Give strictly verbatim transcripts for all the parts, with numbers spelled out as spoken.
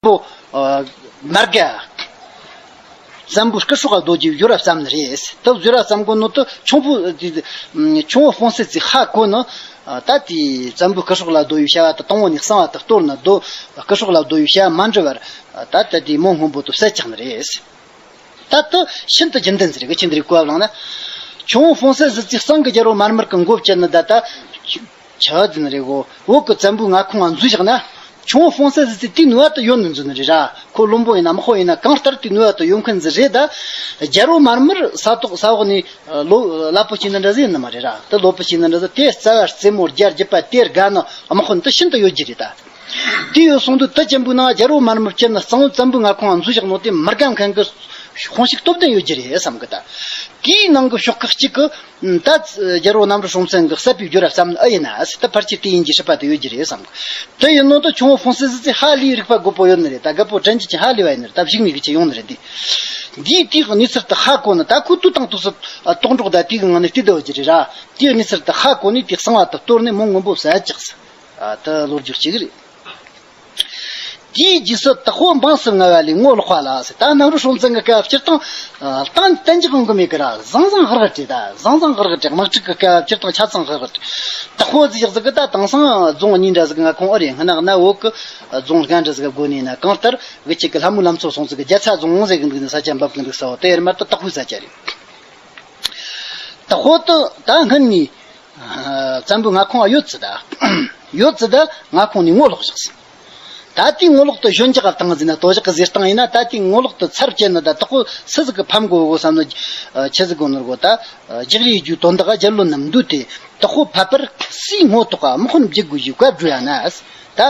ཨོ། མར་ག་བཙན་པོའི་སྐུ་སྲོག་ག་རྡོ་རྗེ་བརྗོད་ར་བརྩམས་ནི་རེད། ད་བརྗོད་ར་བརྩམས་གོ་ནོ་དུ་ཁྱུང་པོ་དེ་ཁྱུང་པོ་སྤུན་སྲེད་ཙི་ཧ་གོ་ནི། ད་དེ་བཙན་པོའི་སྐུ་སྲོག་ལ་བསྡོ་ཡི་བྱ་བ་དུ་དང་བོ་ནས་གསང་བ་དུ་གཏོར་ནི་བསྡོ། སྐུ་སྲོག་ལ་བསྡོ་ཡི་བྱ་བ་མ་འབྲི་བར་ད་ད་དེ་མོ་སྔོན་པོ་དུ་བསད་ཀྱག་ནི་རེད། ད་དུ་ཤིན་ཏུ་རྒྱུན་ལྡན་ཟེར་གི་ཆི་འདྲའི་གོ་བ་བླངས་ན། ཁྱུང་པོ་སྤུན་སྲེད་ཟི་ཙི་གཙང་གི་རྒྱལ་པོ་མར་མར་གི་མགོ་བཅད་ནི་ད་ད། ཆ་ཟིན་རེ་གོ་བོད་ཀྱི་བཙན་པོའི་མངའ་ཁོངས་འཛུལ་བཞག་ན། ཁྱུང་པོ་སྤུན་སྲེད་ཟི་ཙི་དེའི་ནུས་པ་དུ་ཡོད་ནི་འཛུལ་ནི་རེད་ར། ཁོ་བློན་པོ་ཡིན་ན་དམག་དཔོན་ཡིན་ན་གང་ལྟར་དེ་ནུས་པ་དུ་ཡོད་མཁན་ཟི་རེད་ད། རྒྱལ་པོ་མར་མར་ས་ཐོག་ས་འོག་ནས་ལོ་ལ་པོ་བྱས་ནི་འདྲ་ཟི་ཡིན་ནི་མ་རེད་ར། དུ་ལོ་པོ་བྱས་ནི་འདྲ་ཟི་དེ་རྩ་བ་རྩེ་མོ་རྒྱ་རྒྱུད་པ་དེ་དགའ་ནི་དམག་དཔོན་དུ་ཤིན་ཏུ་ཡོད་རྒྱུ་རེད་ད། དེ་ཡོད་སོང་དུས་དུ་ཅན་པོའི་ནང་རྒྱལ་པོ་མར་མར་བཅད་ནི་གཙང་བོ་བཙན་པོའི་མངའ་ཁོངས་འཛུལ་བཞག་ནོ་དེ་མར་དགའ་མཁན་གི་དཔུང་ཤུགས་སྟོབས་ལྡན་ཡོད་རྒྱུ་རེད་བསམ་གི་ད། དེའི་ནང་གི་ཕྱོགས་ཁག་གཅིག་གི་ད་རྒྱལ་པོ་གནམ་རི་སྲོང་བཙན་གི་བསད་པའི་རྒྱུ་ར་བསམ་ནི་ཨེ་ཡིན་ན་ཟེར། ད་ཕལ་ཆེར་དེ་ཡིན་གྱི་སྲིད་པ་དེ་ཡོད་རྒྱུ་རེད་བསམ་གི། དེ་ཡིན་ནོ་ད་ཁྱུང་པོ་སྤུན་སྲེད་ཟི་ཙི་ཧ་ལས་རིག་པ་རྒོད་པོ་ཡོད་ནི་རེད། ད་རྒད་པོ་དྲན་རྒྱུ་ཅན་ཧ་ལས་པ་ཡིན་ནི་རེད། ད་བཞུགས་མི་གི་ཅི་ཡོང་ནི་རེད། འདི་འདིའི་དེའི་གནས་ཚུལ་དུ་ཧ་གོ་ནི་ད་ཁོ་དུས་དང་དུས་སུ་ལྟོགས་འགྲོགས་ད་དེའི་གི་ངང་ནས་བལྟས་བསྡད་ཡོད་རྒྱུ་རེད་ར། དེའི་གནས་ཚུལ་དུ་ཧ་གོ་ནས་དེ་གསང་བ་དུ་གཏོར་ནས་མོ་སྔོན་པོ་བསད་ཀྱག་ཟེར། ད་ལོ་རྒྱུས་གཅིག་རེད། དེའི་རྗེས་སུ་དྭགས་པོ་འབངས་སུ་ངལ་བ་ལས་ངོ་ལོག་པ་ལ་ཟེར། ད་གནམ་རི་སྲོང་བཙན་གྱི་སྐབས་སྤྱིར་བཏང་བཏང་བསྟན་འཇགས་ཡོང་གི་མེད་ཀི་ར། ཟང་ཟང་ཧར་ཧར་བྲིས། ད་ཟང་ཟང་ཧར་ཧར་བྲིས། དམག་འཁྲུག་གི་སྐབས་སྤྱིར་བཏང་ཆ་ཚང་ཧར་ཧར་བྲིས། དྭགས་པོ་ཟིག་ཟིག་གི་ད་དེང་སང་རྫོང་གཉིས་འདྲ་ཟིག་མངའ་ཁོངས་ཨེ་རེད། སྔ་ན་གནའ་བོད་གི་རྫོང་སྒང་འདྲ་ཟིག་གི་སྒོ་ནས་ཡིན་ན་གང་ལྟར་གི་ཅིག་གི་ལྷ་མོའི་ལམ་མཚོ་སོང་ཟིག་གི་རྒྱལ་ཚ་རྫོང་ཟེར་གི་འདུག་ནི་ས་ཆ་འབབ་གི་འདུག་ས་བོ་དེ་ཡར་མར་དུ་དྭགས་པོའི་ས་ཆ་རེད། དྭགས་པོ་དུ་ད་སྔོན་ནས་བཙན་པོའི་མངའ་ཁོངས་ཡོད་ཚུལ་ད། ཡོད་ཚུལ་ད་མངའ་ཁོངས་ནས་ངོ་ལོག་བཞག་ཟིན། ད་ལྟའི་ངོ་ལོག་ཏུ་གཞོན་འཇགས་བཏང་ཟིན་ན་དོ་ཞག་གི་ཟེར་སྟངས་ཡིན་ན། ད་ལྟའི་ངོ་ལོག་ཏུ་ཚར་བཅད་ན་ད་དྭགས་པོ་སུ་ཟིག་གི་ཕམ་དགོས་གོ་བསམ་ནོ། ཆི་ཟིག་དགོས་ནོར་གོ་ད། རྒྱག་རེས་རྒྱུ་དོན་དག་རྒྱལ་བློན་རྣམས་འདུས་ཏེ་དྭགས་པོ་ཕལ་པར་སུའི་ངོ་ཐོག་ག་དམག་དཔོན་བརྒྱུད་དགོས་ཞེས་བཀའ་བསྒྲུབས་ཡ་ན། ད་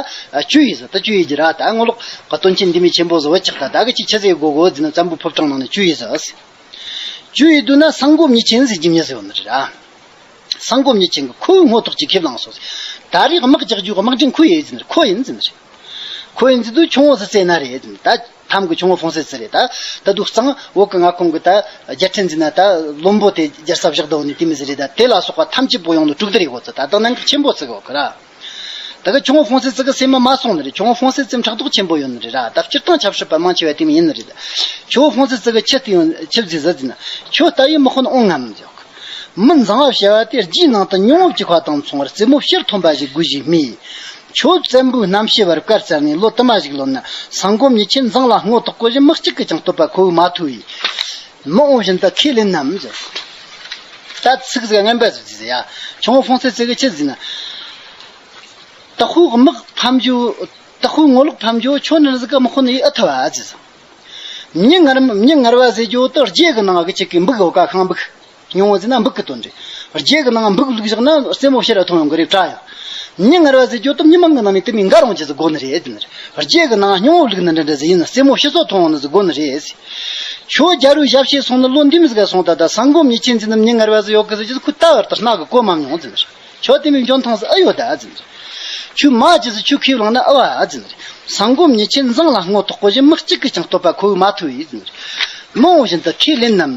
ཅུ་ཡིས་ཟེར། ད་ཅུ་ཡིས་ཀྱི་ར། ད་ངོ་ལོག་གི་དོན་ཆེན་འདི་མི་ཆེན་པོ་ཟིག་བུ་ཆགས། ད་ད་གི་ཅིག་ཆི་ཟིག་དགོས་གོ་ཟེར་ན་བཙན་པོའི་ཕོ་བྲང་ནང་ནས་ཅུ་ཡིས་ཟེར། ཅུ་ཡིས་འདུག་ན་སང་སྒོམ་ཉེ་ཆེན་ཟེར་གྱི་མྱི་ཟེར་བ་ནི་རེད་ར། སང་སྒོམ་ཉེ་ཆེན་གྱིས་ཁོའི་ངོ་ཐོག་ཅིག་ཁེབས་ལངས་སོང་ཟེར། ད་རེས་དམག་རྒྱག་རྒྱུའི་དམག་འབྲེལ་ཁོ་ཡིན་ཟེར་ནི་རེད། ཁོ་ཡིན་ཟེར་ནི་རེད། ཁོ་ཡིན་ཟེར་དུས་ཁྱུང་པོ་ཟི་ཙི་ན་རེད་ཟེར་ནི། ད་ཐམ་གི་ཁྱུང་པོ་སྤུན་སྲེད་ཙི་རེད། ད་ད་དུང་གཙང་བོད་གི་མངའ་ཁོངས་གི་ད་རྒྱལ་ཕྲན་ཟེར་ན་ད་བློན་པོ་དེ་རྒྱལ་ས་བཞག་དོ་ནི་དེ་མི་ཟེར་རེད། ད་དེ་ལ་སོགས་པ་ཐམས་ཅད་པོ་ཡོང་ནི་དྲུག་དེ་རེད་གོ་ཚོད། ད་ད་ནང་གི་ཆེན་པོ་ཙི་གི་གོ་གི་ར། ད་གི་ཁྱུང་པོ་སྤུན་སྲེད་ཙི་གི་སེམས་མ་མ་སོང་ནི་རེད། ཁྱུང་པོ་སྤུན་སྲེད་ཙི་ཕྲག་དོག་ཆེན་པོ་ཡོད་ནི་རེད་ར། ད་སྤྱིར་བཏང་ཆབ་སྲིད་པ་མང་ཆེ་བ་དེ་མི་ཡིན་ནི་རེད། ཁྱུང་པོ་སྤུན་སྲེད་ཙི་གི་ཆི་སྟེ་ཡོང་ཆི་ཟིག་ཟེར་ཟེར་ན། ཁྱོད་ལྟ་ཡི་དམག་དཔོན་འོང་ངམ་ཟེར། མི་མཛངས་པ་བྱ་བ་དེ་རྒྱུའི་ནང་དུ་མྱོང་བ་བཅུག་པ་དང་མཚུངས་པར་རྩེད་མོ་ཕྱིར་ཐོན་པ་ཞིག་དགོས་ཞེས་སྨྲས། ཁྱོད་བཙན་པོའི་རྣམ་ཤེས་པར་བཀར་བཙལ་ནས་ལོ་དུ་མ་ཞིག་ལོན་ན་སང་སྒོམ་ཉེ་ཆེན་མཛངས་ལ་སྔོ་ཐོག་གོ་བཞིན་མི་གཅིག་གིས་ཀྱང་བསྟོད་པ་ཁོ་བོས་མ་ཐོས་པས། མི་འོང་བཞིན་དུ་ཁས་ལེན་ནམ་ཟེར། ད་ཚིག་ཟིག་ངན་པ་ཟིག་ཟེར་ཡ། ཁྱུང་པོ་སྤུན་སྲེད་ཙི་གི་ཆི་ཟེར་ན། དྭགས་པོའི་དམག་ཕམ་རྒྱུ། དྭགས་པོའི་ངོ་ལོག་ཕམ་རྒྱུ་ཁྱོད་ནི་ཟིག་གི་དམག་དཔོན་ཡིད་ཨེ་ཐུབ་ཨ་ཟེར། མྱི་ངར་མྱི་ངར་བ་ཟེར་རྒྱུ་དེ་རྗེ་གི་ནང་གི་ཅིག་གི་འབུག་ཡོད་ཀ་ཤིང་འབུག་ཉུང་བ་ཟེར་ན་འབུག་གི་དོན་རེད། རྗེ་གི་ནང་འབུག་བླུགས་བཞག་ན་རྩེད་མོ་ཕྱིར་ར་ཐོན་ཡོང་གི་རེད་དྲ་ཡ། མྱི་ངར་བ་ཟེར་རྒྱུ་དེ་མྱི་མང་གི་ནང་ནས་དེ་མི་འགའ་རུང་ཅི་ཟིག་དགོས་ནི་རེད་ཟེར་ནི་རེད། རྗེ་གི་ནང་སྙིང་བོ་བླུགས་ནི་འདྲ་འདྲ་ཟིག་ཡིན་ན་རྩེད་མོ་ཕྱི་སོ་ཐོན་ཡོང་ནི་ཟིག་དགོས་ནི་རེད་ཟེར། ཁྱོད་རྒྱལ་པོའི་ཞབས་ཕྱི་སོང་ནི་ལོ་འདི་མི་ཟིག་ག་སོང་ད། ད་སང་སྒོམ་ཉེ་ཆེན་ཟེར་ནི་མྱི་ངར་བ་ཟིག་ཡོད་གི་ཟེར་རྒྱུ་ཁོས་ད་བར་དུ་རྣ་གིས་གོ་མ་མྱོང་ཟེར་ནི་རེད། ཁྱོད་དེ་མོའི་འཇོན་ཐང་ཟིག་ཨེ་ཡོད་ད་ཟེར་ནི་རེད། ཁྱོད་མ་ཅི་ཟིག་ཁྱོད་ཁས་བླངས་ན་ཨེ་བ་ཨ་ཟེར་ནི་རེད། སང་སྒོམ་ཉེ་ཆེན་མཛངས་ལ་སྔོ་ཐོག་གོ་བཞིན་མི་གཅིག་གིས་ཀྱང་བསྟོད་པ་ཁོ་བོས་མ་ཐོས་པས་ཟེར་ནི་རེད། མི་འོང་བཞིན་དུ་ཁས་ལེན་ནམ།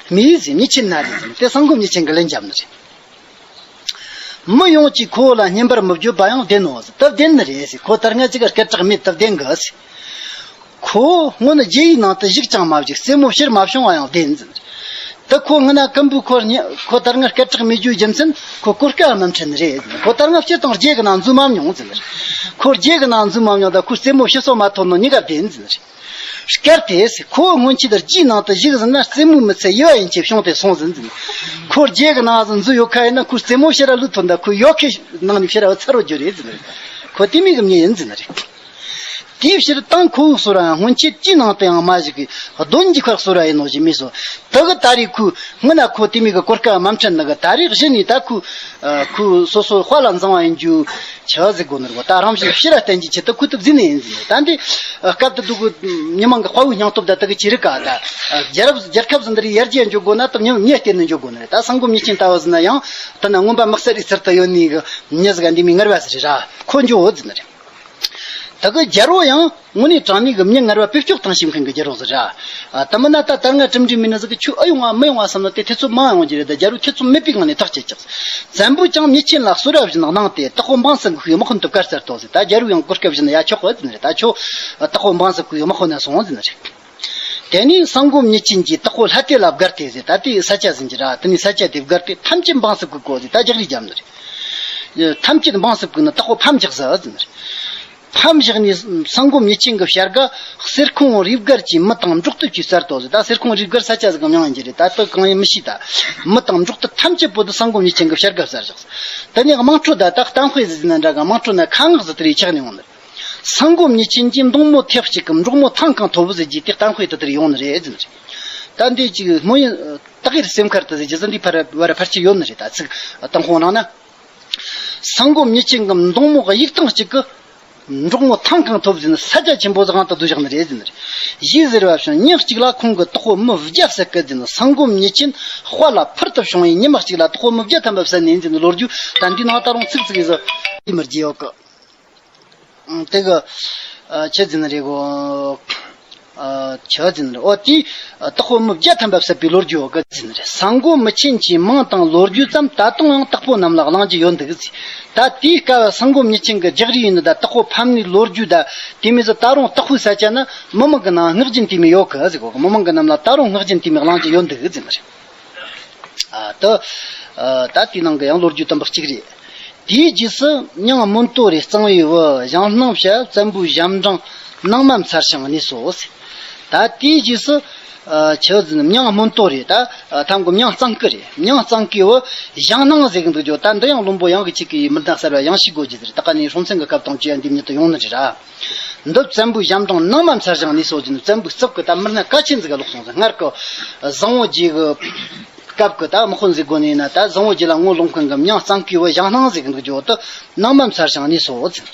མི་ཟེར་ཉེ་ཆེན་ན་རེད་ཟེར་ནི་དེ་སང་སྒོམ་ཉེ་ཆེན་གྱིས་ལན་བརྒྱབ་ནི་རེད། མི་ཡོངས་ཀྱིས་ཁོ་བོ་ལ་བསྙེན་པར་མི་བརྗོད་པ་ཡང་བདེན་ནོ་ཟེར། དེ་བདེན་ནི་རེད་ཟེར། ཁོ་ད་སྔ་ཅིག་ག་སྐད་གྲགས་མེད་དེ་བདེན་གི་ཟེར། ཁོ་སྔོན་རྗེ་ཡི་ནང་དུ་བཞུགས་ཀྱང་མ་བཞུགས་རྩེད་མོ་ཕྱིར་མ་བྱུང་བ་ཡང་བདེན་ཟེར། དེ་ཁོ་སྔ་ན་ཀུམ་པོས་ཁོ་རྙེད་ཁོ་ད་སྔ་སྐད་གྲགས་མེད་རྒྱུའི་རྒྱུ་མཚན་ཁོ་གོ་སྐབས་མ་འཕྲད་ནི་རེད་ཟེར། ཁོ་ད་སྔ་སྤྱིར་བཏང་རྗེ་གི་ནང་འཛུལ་མ་མྱོང་ཟེར། ཁོ་རྗེ་གི་ནང་འཛུལ་མ་མྱོང་ད་ཁོ་རྩེད་མོ་ཕྱི་སོ་མ་ཐོན་ནོ་གཉིས་ཀ་བདེན་ཟེར། སྐབས་དེ་ཁོ་སྔོན་ཆད་རྗེའི་ནང་དུ་བཞུགས་ཟིན་ན་རྩེད་མོའི་མི་ཚད་ཡུ་བ་ཡན་ཆད་བྱུང་སྟེ་སོང་ཟིན་ཟེར། ཁོ་རྗེ་གི་ནང་ཟིན་འཛུལ་ཡོད་ཁ་ཡིན་ན་ཁོ་རྩེད་མོ་ཕྱིར་ར་ལུས་ཐོན་ད་ཁོ་ཡོ་ཁའི་ནང་ནས་ཕྱིར་ར་ཚར་རོ་རྒྱུ་རེད་ཟེར། ཁོ་དེ་མོ་གི་མྱི་ཡིན་ཟེར་ནི་རེད། དེའི་ཕྱིར་དང་ཁོ་བོའི་གསོལ་བ་སྔོན་ཆད་ཅི་ནང་དུ་ཡང་མ་བཞུགས་པའི་གདོན་གྱི་ཁར་གསོལ་བ་ཡིན་ནོ་ཞེས་སྨྲས་སོ། དེ་གི་ད་རེས་ཁོས་སྔོན་ན་ཁོ་དེ་མོ་གི་གོ་སྐབས་མ་འཕྲད་ནི་གི་ད་རེས་གཞི་ནས་ད་ཁོས་ཁོས་སོ་སོ་དཔའ་ལ་མཛངས་པ་ཡིན་རྒྱུ་ཆི་ཟིག་དགོས་ནི་རེད་གོ། ད་རང་བཞིན་ཕྱིར་ར་བསྟན་རྒྱུའི་ཆེད་དུ་ཁོས་དེ་བཟླས་ནི་ཡིན་ཟེར། ད་འདི་སྐབས་དེ་དུས་ཀྱི་མི་མང་གི་དཔའ་བོའི་སྙིང་སྟོབས་ད་དེ་གི་ཅི་རིགས་ག་ད་རྒྱལ་རབས་རྒྱལ་ཁབ་ཟིག་འདི་རིགས་ཡར་རྒྱས་འགྱོ་དགོས་ན་ད་མྱི་མྱི་བསྟེན་ནི་འགྱོ་དགོས་ནི་རེད། ད་སང་སྒོམ་ཉེ་ཆེན་ལྟ་བུ་ཟིག་ན་ཡང་ད་ན་མངོན་པ་མི་གསལ་རིག་ཚུལ་དུ་ཡོད་ནི་གི་མྱི་ཟིག་ག་འདི་མོ་ངར་བ་ཟིག་རེད་ར། ཁོ་འགྱོ་འོ་ཟེར་ནི་རེད། ད་གི་རྒྱལ་པོ་ཡང་དངོས་གནས་དྲང་གནས་ཀྱི་མྱི་ངར་བ་བེད་སྤྱོད་བཏང་ཤེས་མཁན་གྱི་རྒྱལ་པོ་ཟིག་ར། ཨ། དེ་མིན་ན་ད་ལྟར་ང་གྲུབ་འབྲས་མེད་ནི་ཟིག་གི་ཁྱོད་ཨེ་ཡོང་བ་མི་ཡོང་བ་བསམ་ནི་དེ་ཐེ་ཚོམ་མང་ཡོང་རྒྱུ་རེད། ད་རྒྱལ་པོ་ཐེ་ཚོམ་མེད་པའི་ངང་ནས་ཐག་བཅད་ཀྱག། བཙན་པོས་ཀྱང་མྱི་ཆེན་ལ་གསོལ་བ་བཞིན་གནང་སྟེ་དྭགས་པོ་འབངས་སུ་འགུགས་པའི་དམག་དཔོན་དུ་བཀར་ཚར་ཏོ་ཟེར། ད་རྒྱལ་པོས་ཡང་གོ་སྐབས་བཞིན་ཡ་ཆོག་གི་ཟེར་ནི་རེད། ད་ཁྱོད་དྭགས་པོ་འབངས་སུ་འགུགས་པའི་དམག་དཔོན་ན་སོང་ཟེར་ནི་རེད། དེ་ནས་སྲང་སྒོམ་ཉེས་ཅན་གྱིས་དྭགས་པོ་ལྷ་དེ་ལ་བཀར་ཏེ་ཟེར། ད་དེའི་ས་ཆ་ཟིན་གྱི་ར། དེ་ནས་ས་ཆ་དེ་བཀར་ཏེ་ཐམས་ཅད་འབངས་སུ་བཀུག་གོ་ཟེར། ད་རྒྱག་རེས་བརྒྱབ་ནི་རེད། ཐམས་ཅད་འབངས་སུ་བཀུག་ན་དྭགས་པོ་ཕམ་བཞག་ཟེར་ཟེར་ནི་རེད། ཕམ་བཞག་ནས་སྲང་སྒོམ་ཉེས་ཅན་གྱི་བྱ་དགའ་གསེར་ཁུང་རུས་སྒར་གྱི་མི་དང་འབྲོག་ཏུ་བཅོས་ཚར་ཏོ་ཟེར། ད་གསེར་ཁུང་རུས་སྒར་ས་ཆ་ཟིག་གི་མྱིང་ཡིན་གྱི་རེད། ད་དེ་གང་ཡིན་མི་ཤེས། ད་མི་དང་འབྲོག་ཏུ་ཐམས་ཅད་པོ་དེ་སྲང་སྒོམ་ཉེས་ཅན་གྱི་བྱ་དགའ་བསར་བཞག་ཟེར། དེ་ནས་དམངས་ཁྲོད་ད་ད་གཏམ་དཔེ་ཟིག་ཟེར་ན་འདྲ་གི། དམངས་ཁྲོད་ན་ཁ་ངག་ཟིག་དེ་རེ་ཆགས་ནས་ཡོང་ནི། སྲང་སྒོམ་ཉེས་ཅན་གྱིས་མདུང་མོ་ཐེབས་གཅིག་གམ་འབྲོག་མོ་ཐང་གང་ཐོབ་ཟེར་རྒྱུ་དེ་གཏམ་དཔེ་དེ་དེར་ཡོང་ནི་རེད་ཟེར་ནི་རེད། ད་འདི་ཅིག་སྨོན་ཡུལ་ད་གེར་སེམས་ཁར་དུ་ཟེར་རྒྱུ་ཟིག་འདི་ཕར་བར་ཕར་ཆེར་ཡོད་ནི་རེད། ད་ཚིག་དང་ཁོང་རང་ན། སྲང་སྒོམ་ཉེས་ཅན་གྱིས་མདུང་མོ་གཡུག་ཐེངས་གཅིག་གི་འབྲོག་མོ་ཐང་གང་ཐོབ་ཟེར་ནི། ས་ཆ་ཆེན་པོ་ཟིག་གང་དུ་བསྡུ་བཞག་ནི་རེད་ཟེར་ནི་རེད། ཞེས་ཟེར་བ་བྱུང་། ཉིན་གཅིག་ལ་ཁོང་གིས་དྭགས་པོ་མི་བརྒྱ་བསད་གི་ཟེར་ནི། སྲང་སྒོམ་ཉེས་ཅན་དཔའ་ལ་ཕུལ་དུ་བྱུང་བས་ཉི་མ་གཅིག་ལ་དྭགས་པོ་མི་བརྒྱ་ཐམ་པ་བསད་ནས་ཟེར་ནི་ལོ་རྒྱུས། ད་འདི་ནང་ད་རུང་ཚིག་ཚིག་ཡིན་ཟེར་མི་རྒྱུ་ཡོད་གི། དེ་གི་ཆི་ཟེར་ནི་རེད་གོ། ཆི་ཟེར་ནི་རེད། ཨོ་དེ་དྭགས་པོ་མི་བརྒྱ་ཐམ་པ་བསད་པའི་ལོ་རྒྱུས་ཡོད་གི་ཟེར་ནི་རེད། སྲང་སྒོམ་མི་ཆེན་གྱི་མིང་དང་ལོ་རྒྱུས་ཙམ་ད་དུང་ཡང་དྭགས་པོ་རྣམས་ལ་གླེང་རྒྱུ་ཡོད་འདུག་ཟེར། ད་དེའི་སྐབས་སྲང་སྒོམ་ཉེས་ཅན་གྱི་རྒྱག་རེས་ཡིན་ནི་ད་དྭགས་པོ་ཕམ་ནི་ལོ་རྒྱུས་ད་དེ་མི་ཟེར། ད་རུང་དྭགས་པོའི་ས་ཆ་ན་མི་མང་གི་ནང་ངག་རྒྱུན་དེ་མི་ཡོད་གི་ཟེར་གོ། མི་མང་གི་རྣམས་ལ་ད་རུང་ངག་རྒྱུན་དེ་མི་གླེང་རྒྱུ་ཡོད་འདུག་ཟེར་ནི་རེད། ཨ་ད་ཨ་ད་དེའི་ནང་གི་ཡང་ལོ་རྒྱུས་དམ་པ་གཅིག་རེད། དེའི་རྗེས་སུ་མྱང་སྨོན་ཏོ་རེ་གཙང་བོའི་བུ་ཞང་སྣང་བྱ་བཙན་པོའི་ཞབས་འབྲིང་ནང་མ་མཚར་ཞིང་གནས་སོ་ཟེར། ད་དེའི་རྗེས་སུ་ཨ་ཆི་ཟེར་ན་མྱང་སྨོན་ཏོ་རེ། ད་ཨ་ཐམ་གི་མྱང་གཙང་གི་རེད། མྱང་གཙང་གི་བུ་ཞང་སྣང་ཟེར་གི་འདུག་ཇོ། ད་འདི་ཡང་བློན་པོ་ཡང་གི་ཅིག་གི་མི་སྣ་གསར་བ་ཡང་ཞིག་དགོས་རྒྱུ་ཟེར། ད་ག་ནས་སྲོང་བཙན་གི་སྐབས་དང་བཅས་ཡང་འདི་མྱི་དུ་ཡོང་ནི་རེད་ར། འདི་བཙན་པོའི་ཞབས་འབྲིང་ནང་མ་མཚར་ཞིང་གནས་སོ་ཟེར་ནི། བཙན་པོའི་རྩིབ་གི་ད་མི་སྣ་གལ་ཆེན་ཟིག་ག་ལོག་སོང་ཟེར། སྔར་གི་བཟང་བོ་རྗེ་གི་སྐབས་ཀྱི་ད་དམག་དཔོན་ཟིག་དགོས་ནི་ཡིན་ན། ད་བཟང་བོ་རྗེ་ལ་ངོ་ལོག་མཁན་གྱི་མྱང་གཙང་གི་བུ་ཞང་སྣང་ཟེར་གི་འདུག་ཇོ། དེ་ནང་མ་མཚར་ཞིང་གནས་སོ་ཟེར།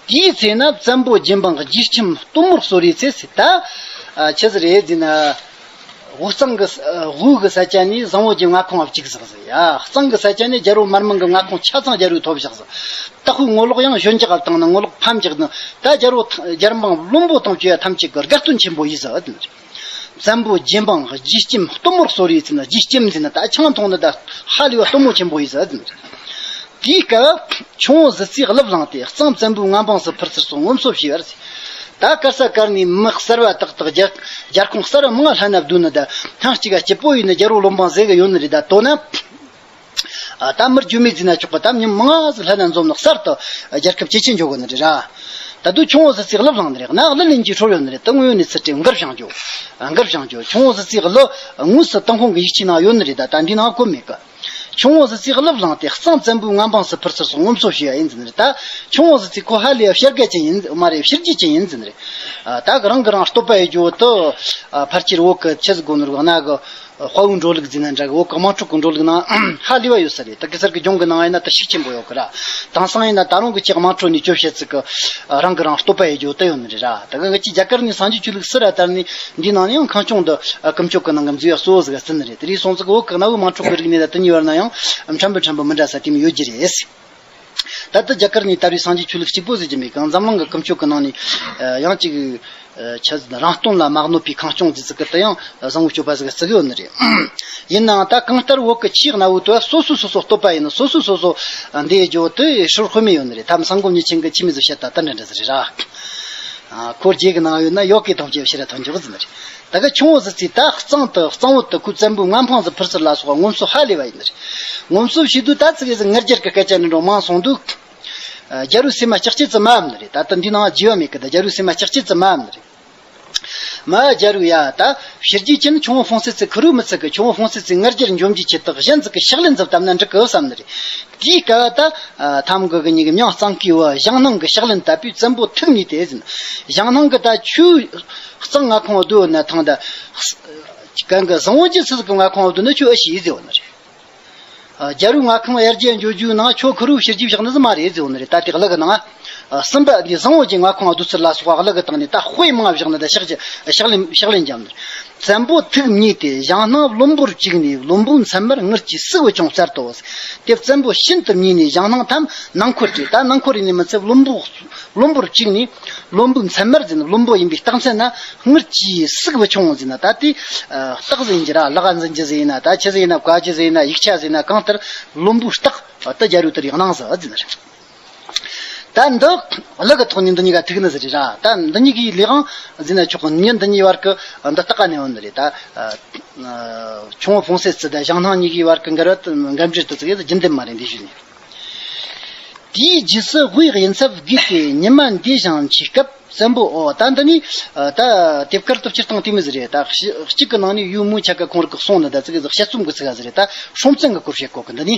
དེའི་ཚེ་ན་བཙན་པོ་རྗེ་འབངས་རྗེ་ཁྱིམ་སྟོན་མོར་གསོལ་བའི་ཚེ་ཟེར། ད་ཨ་ཆི་ཟིག་རེད་ཟེར་ན། དབུས་གཙང་གི་ཨ་དབུས་གི་ས་ཆ་ནས་བཟང་བོ་རྗེ་མངའ་ཁོངས་བ་གཅིག་ཟིག་ཟེར། ཡ་གཙང་གི་ས་ཆ་ནས་རྒྱལ་པོ་མར་མང་གི་མངའ་ཁོངས་ཆ་ཚང་རྒྱལ་པོས་ཐོབ་བཞག་ཟིག། དྭགས་པོའི་ངོ་ལོག་ཡང་གཞོན་འཇགས་བཏང་ན་ངོ་ལོག་ཕམ་འཇགས་ན། ད་རྒྱལ་པོ་རྒྱལ་འབངས་བློན་པོ་དང་བཅས་ཐམས་ཅད་ཀྱི་དགའ་སྟོན་ཆེན་པོ་ཡིན་ཟེར་ནི་རེད། བཙན་པོ་རྗེ་འབངས་རྗེ་ཁྱིམ་སྟོན་མོར་གསོལ་བའི་ཚེ་ན། རྗེ་ཁྱིམ་ཟེར་ན་ད་ཆང་འཐུང་ནི་ད་ཧ་ལས་པ་སྟོན་མོ་ཆེན་པོ་ཡིན་ཟེར་ནི་རེད། དེའི་སྐབས་ཁྱུང་པོ་གཟི་རྩེས་གླུ་བླངས་ཏེ་གཙང་བཙན་པོའི་མངའ་འབངས་སུ་འཕུར་ཚུལ་སོགས་ངོམ་སོ་བྱས་པར་ཟེར། ད་གར་ས་གར་ནས་མི་གསར་བ་ཏག་ཏག་རྒྱལ་རྒྱལ་ཁོངས་གསར་བ་མང་ང་ལྷན་ན་བསྡུས་ནི་ད་ཐེངས་གཅིག་ག་སྐྱིད་པོ་ཡིན་ནི་རྒྱལ་པོ་བློན་འབངས་ཟེར་གི་ཡོད་ནི་རེད། ད་དོ་ན། ཨ་ད་མི་རྒྱུས་མེད་ཟེར་ན་ཆོག་གི། ད་མྱི་མང་ང་ཟིག་ལྷན་ན་འཛོམས་ནི་གསར་དུ་རྒྱལ་ཁབ་ཇེ་ཆེ་འགྱོ་གི་ནི་རེད་ར། ད་དུང་ཁྱུང་པོ་གཟི་རྩེས་གླུ་བླངས་ནི་རེད། ན་གླུ་ལེན་གྱི་ཧྲོལ་ཡོད་ནི་རེད། ད་དངོས་ཡོད་གནས་ཚུལ་དེ་མགུར་བཞེངས་རྒྱུ། མགུར་བཞེངས་རྒྱུ། ཁྱུང་པོ་གཟི་རྩེས་གླུ་དངོས་སུ་ཏུན་ཧོང་གི་ཡིག་ཆའི་ནང་ཡོད་ནི་རེད། ད་ད་འདི་ནང་བཀོད་མེད་གི། ཁྱུང་པོ་གཟི་རྩེས་གླུ་བླངས་ཏེ་གཙང་བཙན་པོའི་མངའ་འབངས་སུ་འཕུར་ཚུལ་སོགས་ངོམ་སོ་བྱས་པ་ཡིན་ཟེར་ནི་རེད། ད་ཁྱུང་པོ་གཟི་རྩེ་ཁོ་ཧ་ལས་པ་བྱ་དགའ་ཅན་ཡིན་མ་རེད། བྱས་རྗེས་ཅན་ཡིན་ཟེར་ནི་རེད། ད་གི་རང་གི་རང་བསྟོད་པ་ཡེད་རྒྱུ་དེ་ཕལ་ཆེར་བོད་གི་ཆི་ཟིག་གོ་ནོར་གི་ན་གི་དཔའ་བོའི་འགྲོ་ལུགས་ཟེར་ན་འདྲ་གི། བོད་གི་དམངས་ཁྲོད་གི་འགྲོ་ལུགས་ནང་ཧ་ལས་པ་ཡོད་ས་རེད། ད་གེ་སར་གི་ལྗོངས་གི་ནང་ཡིན་ན་ད་ཤུགས་ཆེན་པོ་ཡོད་གི་ར། དེང་སང་ཡིན་ན་ད་རུང་གི་ཅིག་དམངས་ཁྲོད་ནས་སྐྱོབ་བྱེད་ཚུལ་གི་རང་གི་རང་བསྟོད་པ་ཡེད་རྒྱུ་དེ་ཡོད་ནི་རེད་ར། ད་གི་ང་ཅིག་རྒྱ་གར་ནས་སངས་རྒྱས་ཆོས་ལུགས་ཟེར་ར་དར་ནས་འདི་ནང་ནས་ཡང་ཁང་སྐྱོང་དུ་ཀུན་སྤྱོད་གི་ནང་གི་མཛུབ་ཡ་གཙོ་བོ་ཟིག་བརྩི་ནི་རེད། དེ་རིང་སོང་ཙི་གི་བོད་གི་གནའ་བོའི་དམངས་ཁྲོད་གི་རིག་གནས་ལ་དེ་གཉིས་བར་ན་ཡང་ཕྲན་བུ་ཕྲན་བུ་མི་འདྲ་ས་དེ་མོ་ཡོད་རྒྱུ་རེད། ད་ལྟ་རྒྱ་གར་ནས་དར་བའི་སངས་རྒྱས་ཆོས་ལུགས་གཅིག་པོ་ཟིག་གི་མེད་གི། འཛམ་གླིང་གི་ཀུན་སྤྱོད་ཀྱི་ནང་ནས་ཡང་ཅིག་ཆ་རང་སྟོང་ལ་མ་གནོད་པའི་ཁང་སྐྱོང་ཟིག་ཟིག་གི་དེ་ཡང་བཟང་བོ་སྤྱོད་པ་ཟིག་བརྩི་གི་ཡོད་ནི་རེད། ཡིན་ནའང་ད་གང་ལྟར་བོད་ཀྱི་ཆོས་གནའ་བོའི་དུ་སོ་སོ་སོ་སོ་བསྟོད་པ་ཡིན་ན་སོ་སོ་སོ་སོ་འདི་རྒྱུ་དེ་ཧྲིལ་དཔེ་མེད་ཡོད་ནི་རེད། ད་སང་སྒོམ་ཉེས་ཅན་གྱིས་ཆི་མོ་ཟིག་བཤད་ད་ལྟ་འདྲ་འདྲ་ཟིག་རེད་ར། ཁོ་རྗེ་གི་ནང་ཡོད་ན་ཡོད་གི་དང་བཅས་ཕྱིར་ཐོན་འཇོག་ཟིན་རེད། ད་ག་ཁྱུང་པོ་གཟི་རྩེས་ད་གཙང་དུ་གཙང་བོ་དུ་ཁོས་བཙན་པོའི་མངའ་འབངས་སུ་འཕུར་ཚུལ་ལ་སོགས་ངོམ་སོ་ཧ་ལས་པ་ཡིན་རེད། ངོམ་སོ་བྱེད་དུས་ད་ཙི་གེ་ཟིག་ངར་རྒྱལ་གི་སྐད་ཆ་འདྲ་འདྲ་མང་སོང་དུས། རྒྱལ་པོའི་སེམས་མ་ལྕགས་ཆེ་ཙི་མ་བབ་ནི་རེད། ད་ལྟ་འདི་ནང་རྒྱས་པ་མེད་གི། ད་རྒྱལ་པོའི་སེམས་མ་ལྕགས་ཆེ་ཙི་མ་བབ་ནི་རེད། མ་རྒྱལ་པོ་ཡ་ད་ཕྱི་རྒྱལ་གྱི་ནི་ཁྱུང་པོ་ཧྥོང་ཚེ་ཙི་ཁུ་རུ་མི་ཚེ་གི་ཁྱུང་པོ་ཧྥོང་ཚེ་ཙི་ངར་རྒྱལ་འཇོམས་རྒྱུའི་ཆེད་དུ་གཞན་ཚིག་གི་ཕྱག་ལེན་མཛད་བཏབ་ན་འགྲིག་གི་བསམ་ནི་རེད། དེའི་སྐབས་ད་ཐམ་གི་གི་གཉིས་ཀྱི་མྱང་གཙང་གི་བུ་ཞང་སྣང་གི་ཕྱག་ལེན་བཏབ་པས་བཙན་པོ་ཐུགས་མཉེས་ཏེ་ཟིན། ཞང་སྣང་གི་ད་ཁྱོད་གཙང་མངའ་ཁོངས་བསྡུ་ན་ཐང་ད་གང་གི་བཟང་བོ་རྗེ་སུ་ཟིག་གི་མངའ་ཁོངས་བསྡུ་ན་ཁྱོད་ཨེ་ཤེས་ཟེར་བ་ནི་རེད། རྒྱལ་པོའི་མངའ་ཁོངས་ཡར་རྒྱས་འགྱོ་རྒྱུའི་ནང་ཁྱོད་ཁུ་རུ་ཕྱི་རྒྱུ་བཞག་ནི་ཟིག་མ་རེད་ཟེར་བ་ནི་རེད། ད་དེ་གླུ་གི་ནང་། གསུམ་པ་འདི་བཟང་བོ་རྗེ་མངའ་ཁོངས་བསྡུ་ཚུལ་ལ་སོགས་པ་གླུ་གི་སྟེང་ནས་ད་དཔེ་མང་བཞག་ནི་ད་ཕྱག་ཕྱག་ལེན་ཕྱག་ལེན་བརྒྱབ་ནི། བཙན་པོ་ཐུགས་མཉེས་ཏེ་ཞང་སྣང་བློན་པོར་བཅུག་ནས་བློན་པོའི་མཚན་མར་ངུར་གྱིས་བསུ་བ་ཅུང་སྩལ་ཏོ། དེ་བཙན་པོ་ཤིན་ཏུ་མཉེས་ནས་ཞང་སྣང་ཐམ་ནང་འཁོད་བྲིས། ད་ནང་འཁོད་བྲིས་ནས་མི་ཚད་བློན་པོ་ བློན་པོར་གཅིག་ནས་བློན་པོའི་མཚན་མར་ཟེར་ན་བློན་པོ་ཡིན་པའི་རྟགས་མཚན་ན་སྔར་གྱི་སུག་བུ་ཆུང་ཟེར་ན་ད་དེ་རྟགས་ཟེར་གྱི་ར་ལག་འཛིན་རྒྱུ་ཟེར་ན་ད་ཆུ་ཟེར་ན་བཀའ་རྒྱུ་ཟེར་ན་ཡིག་ཆ་ཟེར་ན་གང་ལྟར་བློན་པོའི་རྟགས་ད་རྒྱལ་པོའི་དེར་ཡང་གནང་ཟེར་ཟེར་ན་རེད། ད་འདི་གླུ་གི་ཐོག་ནས་འདི་གཉིས་ཀ་ཐུག་ནི་ཟེར་ར། ད་འདི་གཉིས་ཀྱི་ལས་དབང་ཟེར་ན་ཆོག་གི། མྱི་འདི་གཉིས་བར་གི་འདི་ལྟ་ག་ནས་ཡོང་ནི་རེད། ད་ཆུང་བོ་ཕུང་སེ་ཙི་དང་ཞང་ཐང་གཉིས་ཀྱི་བར་གི་འགལ་བ་འགལ་འབྲེལ་དུ་ཙི་གེ་རྒྱུན་ལྡན་མ་རེད། འདི་ཞུས་ནས། དེའི་རྗེས་སུ་དབུས་ཡིན་ཚབ་དགོས་ཏེ་ཉི་མ་འདས་ཤིང་འཆི་སྐབས་བཙན་པོ། ཨོ་ད་འདི་ནི་ད་དེབ་དཀར་དུ་སྤྱིར་བཏང་དེ་མོ་ཟིག་རེད། ད་གཅིག་གི་ནང་ནས་ཡུལ་མུ་ཆ་ག་ཁོང་རིགས་གསུང་ནི་ད་ཙི་གེ་ཟིག་དཔྱད་རྩོམ་གི་ཚིག་ག་ཟིག་རེད། ད་སྲོང་བཙན་གི་སྐོར་བཤད་གོ་གི། འདི་ནི་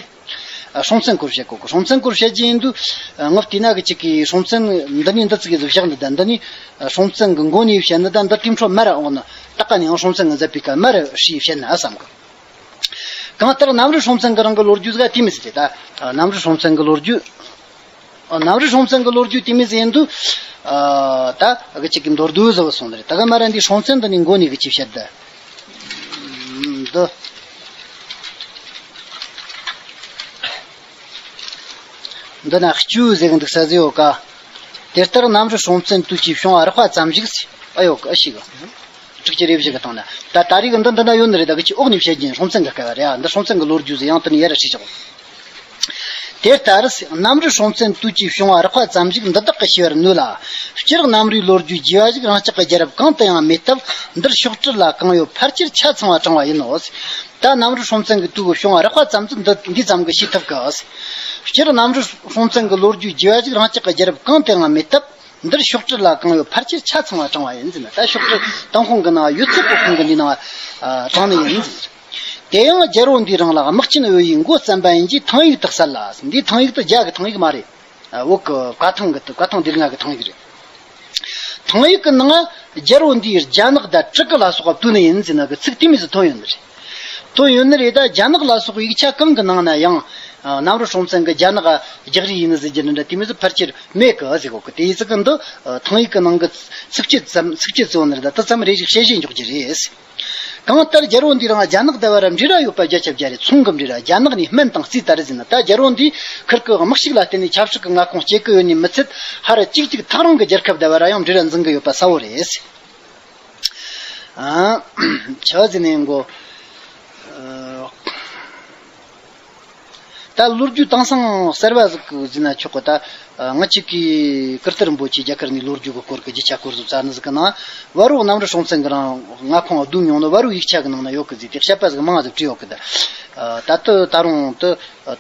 སྲོང་བཙན་སྐོར་བཤད་གོ་གི། སྲོང་བཙན་སྐོར་བཤད་ཀྱི་ཡིན་དུས་ངོ་བལྟས་ན་གི་གཅིག་གིས་སྲོང་བཙན་འདི་ནི་འདི་ཙི་གེ་ཟིག་བཞག་འདི་ད་འདི་ནི་སྲོང་བཙན་གི་མགོ་ནས་བཤད་ནི་ད་འདི་དེ་འཕྲོ་མར་འོང་ནི་ད་ག་ནས་ཡང་སྲོང་བཙན་གི་མཛད་པའི་སྐབས་མར་ཧྲིལ་བཤད་ན་བསམ་གི། གང་ལྟར་གནམ་རི་སྲོང་བཙན་གྱི་རིང་གི་ལོ་རྒྱུས་ཟིག་དེ་མོ་ཟིག་རེད། ད་གནམ་རི་སྲོང་བཙན་གྱི་ལོ་རྒྱུས། གནམ་རི་སྲོང་བཙན་གྱི་ལོ་རྒྱུས་དེ་མོ་ཟིག་ཡིན་དུས། ད་གི་གཅིག་གི་མདོར་བསྡུས་ཟིག་སོང་ནི་རེད། ད་ག་མ་ར་འདི་སྲོང་བཙན་འདི་ནི་མགོ་ནས་གི་ཅི་བཤད་ད། འདི། འདི་ན་སྐྱུ་ཟེར་གི་འདུག་ས་ཟིག་ཡོད་ཀ། དེ་ལྟར་གནམ་རི་སྲོང་བཙན་དུས་ཀྱི་བྱུང་བ་རགས་པ་ཙམ་ཞིག་ཨ་ཡོད་ཀ་ཨ་ཞིག་གི། དྲུག་ཅུ་རེ་བཞི་གི་སྟེང་ན། ད་ད་རེས་འདི་འདི་འདྲ་ཡོད་ནི་རེད། ད་གི་ཅི་འོག་ནས་བཤད་རྒྱུ་ཡིན། སྲོང་བཙན་གི་སྐལ་བ་རེད་ཨ། འདི་སྲོང་བཙན་གི་ལོ་རྒྱུས་ཟིག་ཡང་དེ་ནས་ཡར་ར་ཧྲིལ་ཆོག་དེ་ལྟར་གནམ་རི་སྲོང་བཙན་དུས་ཀྱི་བྱུང་བ་རགས་པ་ཙམ་ཞིག་འདི་དག་གིས་ཤེས་པར་ནུས་ལ། སྤྱིར་གནམ་རིའི་ལོ་རྒྱུས་རྒྱས་པ་ཞིག་རང་ཅག་གི་རྒྱལ་རབས་གང་དུ་ཡང་མེད་སྟབས། འདིར་ཕྱོགས་བྲིས་ལ་གང་ཡོད་ཕལ་ཆེར་ཆ་ཚང་བ་དྲངས་པ་ཡིན་ནོ། ད་གནམ་རི་སྲོང་བཙན་གྱི་དུས་ཀྱི་བྱུང་བ་རགས་པ་ཙམ་ཚོ་འདི་འདི་ཙམ་གྱིས་ཤེས་ཐུབ་གི། སྤྱིར་གནམ་རི་སྲོང་བཙན་གྱི་ལོ་རྒྱུས་རྒྱས་པ་ཞིག་རང་ཅག་གི་རྒྱལ་རབས་གང་དུ་ཡང་མེད་སྟབས། འདིར་ཕྱོགས་བྲིས་ལ་གང་ཡོད་ཕལ་ཆེར་ཆ་ཚང་བ་དྲངས་པ་ཡིན་ཟེར་ན། ད་ཕྱོགས་བྲིས་ཏུན་ཧོང་གི་ནང་ཡོད་ཚད་པོ་ཁོང་གི་འདི་ནང་དྲངས་ནི་ཡིན་ཟེར། དེ་ཡང་རྒྱལ་པོ་འདིའི་རིང་ལ་དམག་ཆེན་འོས་ཡིས་མགོ་བརྩམས་པ་ཡིན་གྱི་ཐང་ཡིག་དག་གསལ་ལ། འདིའི་ཐང་ཡིག་དེ་རྒྱ་གི་ཐང་ཡིག་མ་རེད། འོག་གི་བཀའ་ཐང་གི་བཀའ་ཐང་ལྡེ་ལྔ་གི་ཐང་ཡིག་རེད། ཐང་ཡིག་གི་ནང་རྒྱལ་པོ་འདིས་རྒྱ་ནག་དང་གྲི་གུ་ལ་སོགས་པ་བཏོན་ནི་ཡིན་ཟེར་ན་གི་ཚིག་དེ་མོ་ཟིག་ཐོན་ཡོད་ནི་རེད། ཐོན་ཡོད་ནི་རེད། ད་རྒྱ་ནག་ལ་སོགས་པའི་ཡིག་ཆ་གང་གི་ནང་ན་ཡང་གནམ་རི་སྲོང་བཙན་གི་རྒྱ་ནག་རྒྱག་རེས་ཡིན་ནི་ཟེར་རྒྱུ་འདི་འདྲ་དེ་མོ་ཟིག་ཕལ་ཆེར་མེད་གི་ཟེར་གོ་གི། དེ་ཡི་ཚིག་གི་འདི་ཐང་ཡིག་གི་ནང་གི་ཚིགས་བཅད་ཙམ་ཚིགས་བཅད་གཙོ་བོ་ནི་རེད། ད་དེ་ཙམ་རེ་ཞིག་དཔྱད་བཞེས་འཇོག་རྒྱུ་རེད། གང་ལྟར་རྒྱལ་པོ་འདིའི་རིང་རྒྱ་ནག་དང་བར་འབྲེལ་བ་ཡོད་པ་བརྒྱ་ཆ་བརྒྱ་རེད། ཚོང་གི་འབྲེལ་བ། རྒྱ་ནག་ནས་སྨན་དང་རྩིས་ལྟར་ཟིན་ན། ད་རྒྱལ་པོ་འདིས་ཁིར་གི་དམག་ཤུགས་ལ་བརྟེན་ནས་ཆབ་སྲིད་ཀྱི་མངའ་ཁོངས་སྐྱེལ་གི་ཡོད་ནི་མི་ཚད། ཧ་ར་གཅིག་གཅིག་ཐག་རིང་གི་རྒྱལ་ཁབ་དང་བར་ཡང་འབྲེལ་བ་འཛིན་གི་ཡོད་པ་གསལ་བོ་རེད། ཨ། ཆ་ཟིན་ནས་མགོ། ད་ལོ་རྒྱུས་དེང་སང་གསར་བ་ཟིག་གི་ཟིན་ན་ཆོག་གི། ད་ང་གཅིག་གིས་ཀིརྟི་རིན་པོ་ཆེའི་རྒྱ་གར་ནས་ལོ་རྒྱུས་ཀྱི་སྐོར་གྱི་རྒྱུ་ཆ་སྐོར་ཟིག་བཙལ་ནི་ཟིག་གི་ནང་། བར་རོ་གནམ་རི་སྲོང་བཙན་གྱི་རིང་མངའ་ཁོངས་བསྡུས་མྱོང་ནི་བར་རོའི་ཡིག་ཆ་གི་ནང་ན་ཡོད་གི་ཟེར། དེ་བཤད་པ་ཟིག་མང་ཟིག་བྲིས་ཡོད་གི། ད་ད་ལྟ་ད་རུང་དུ་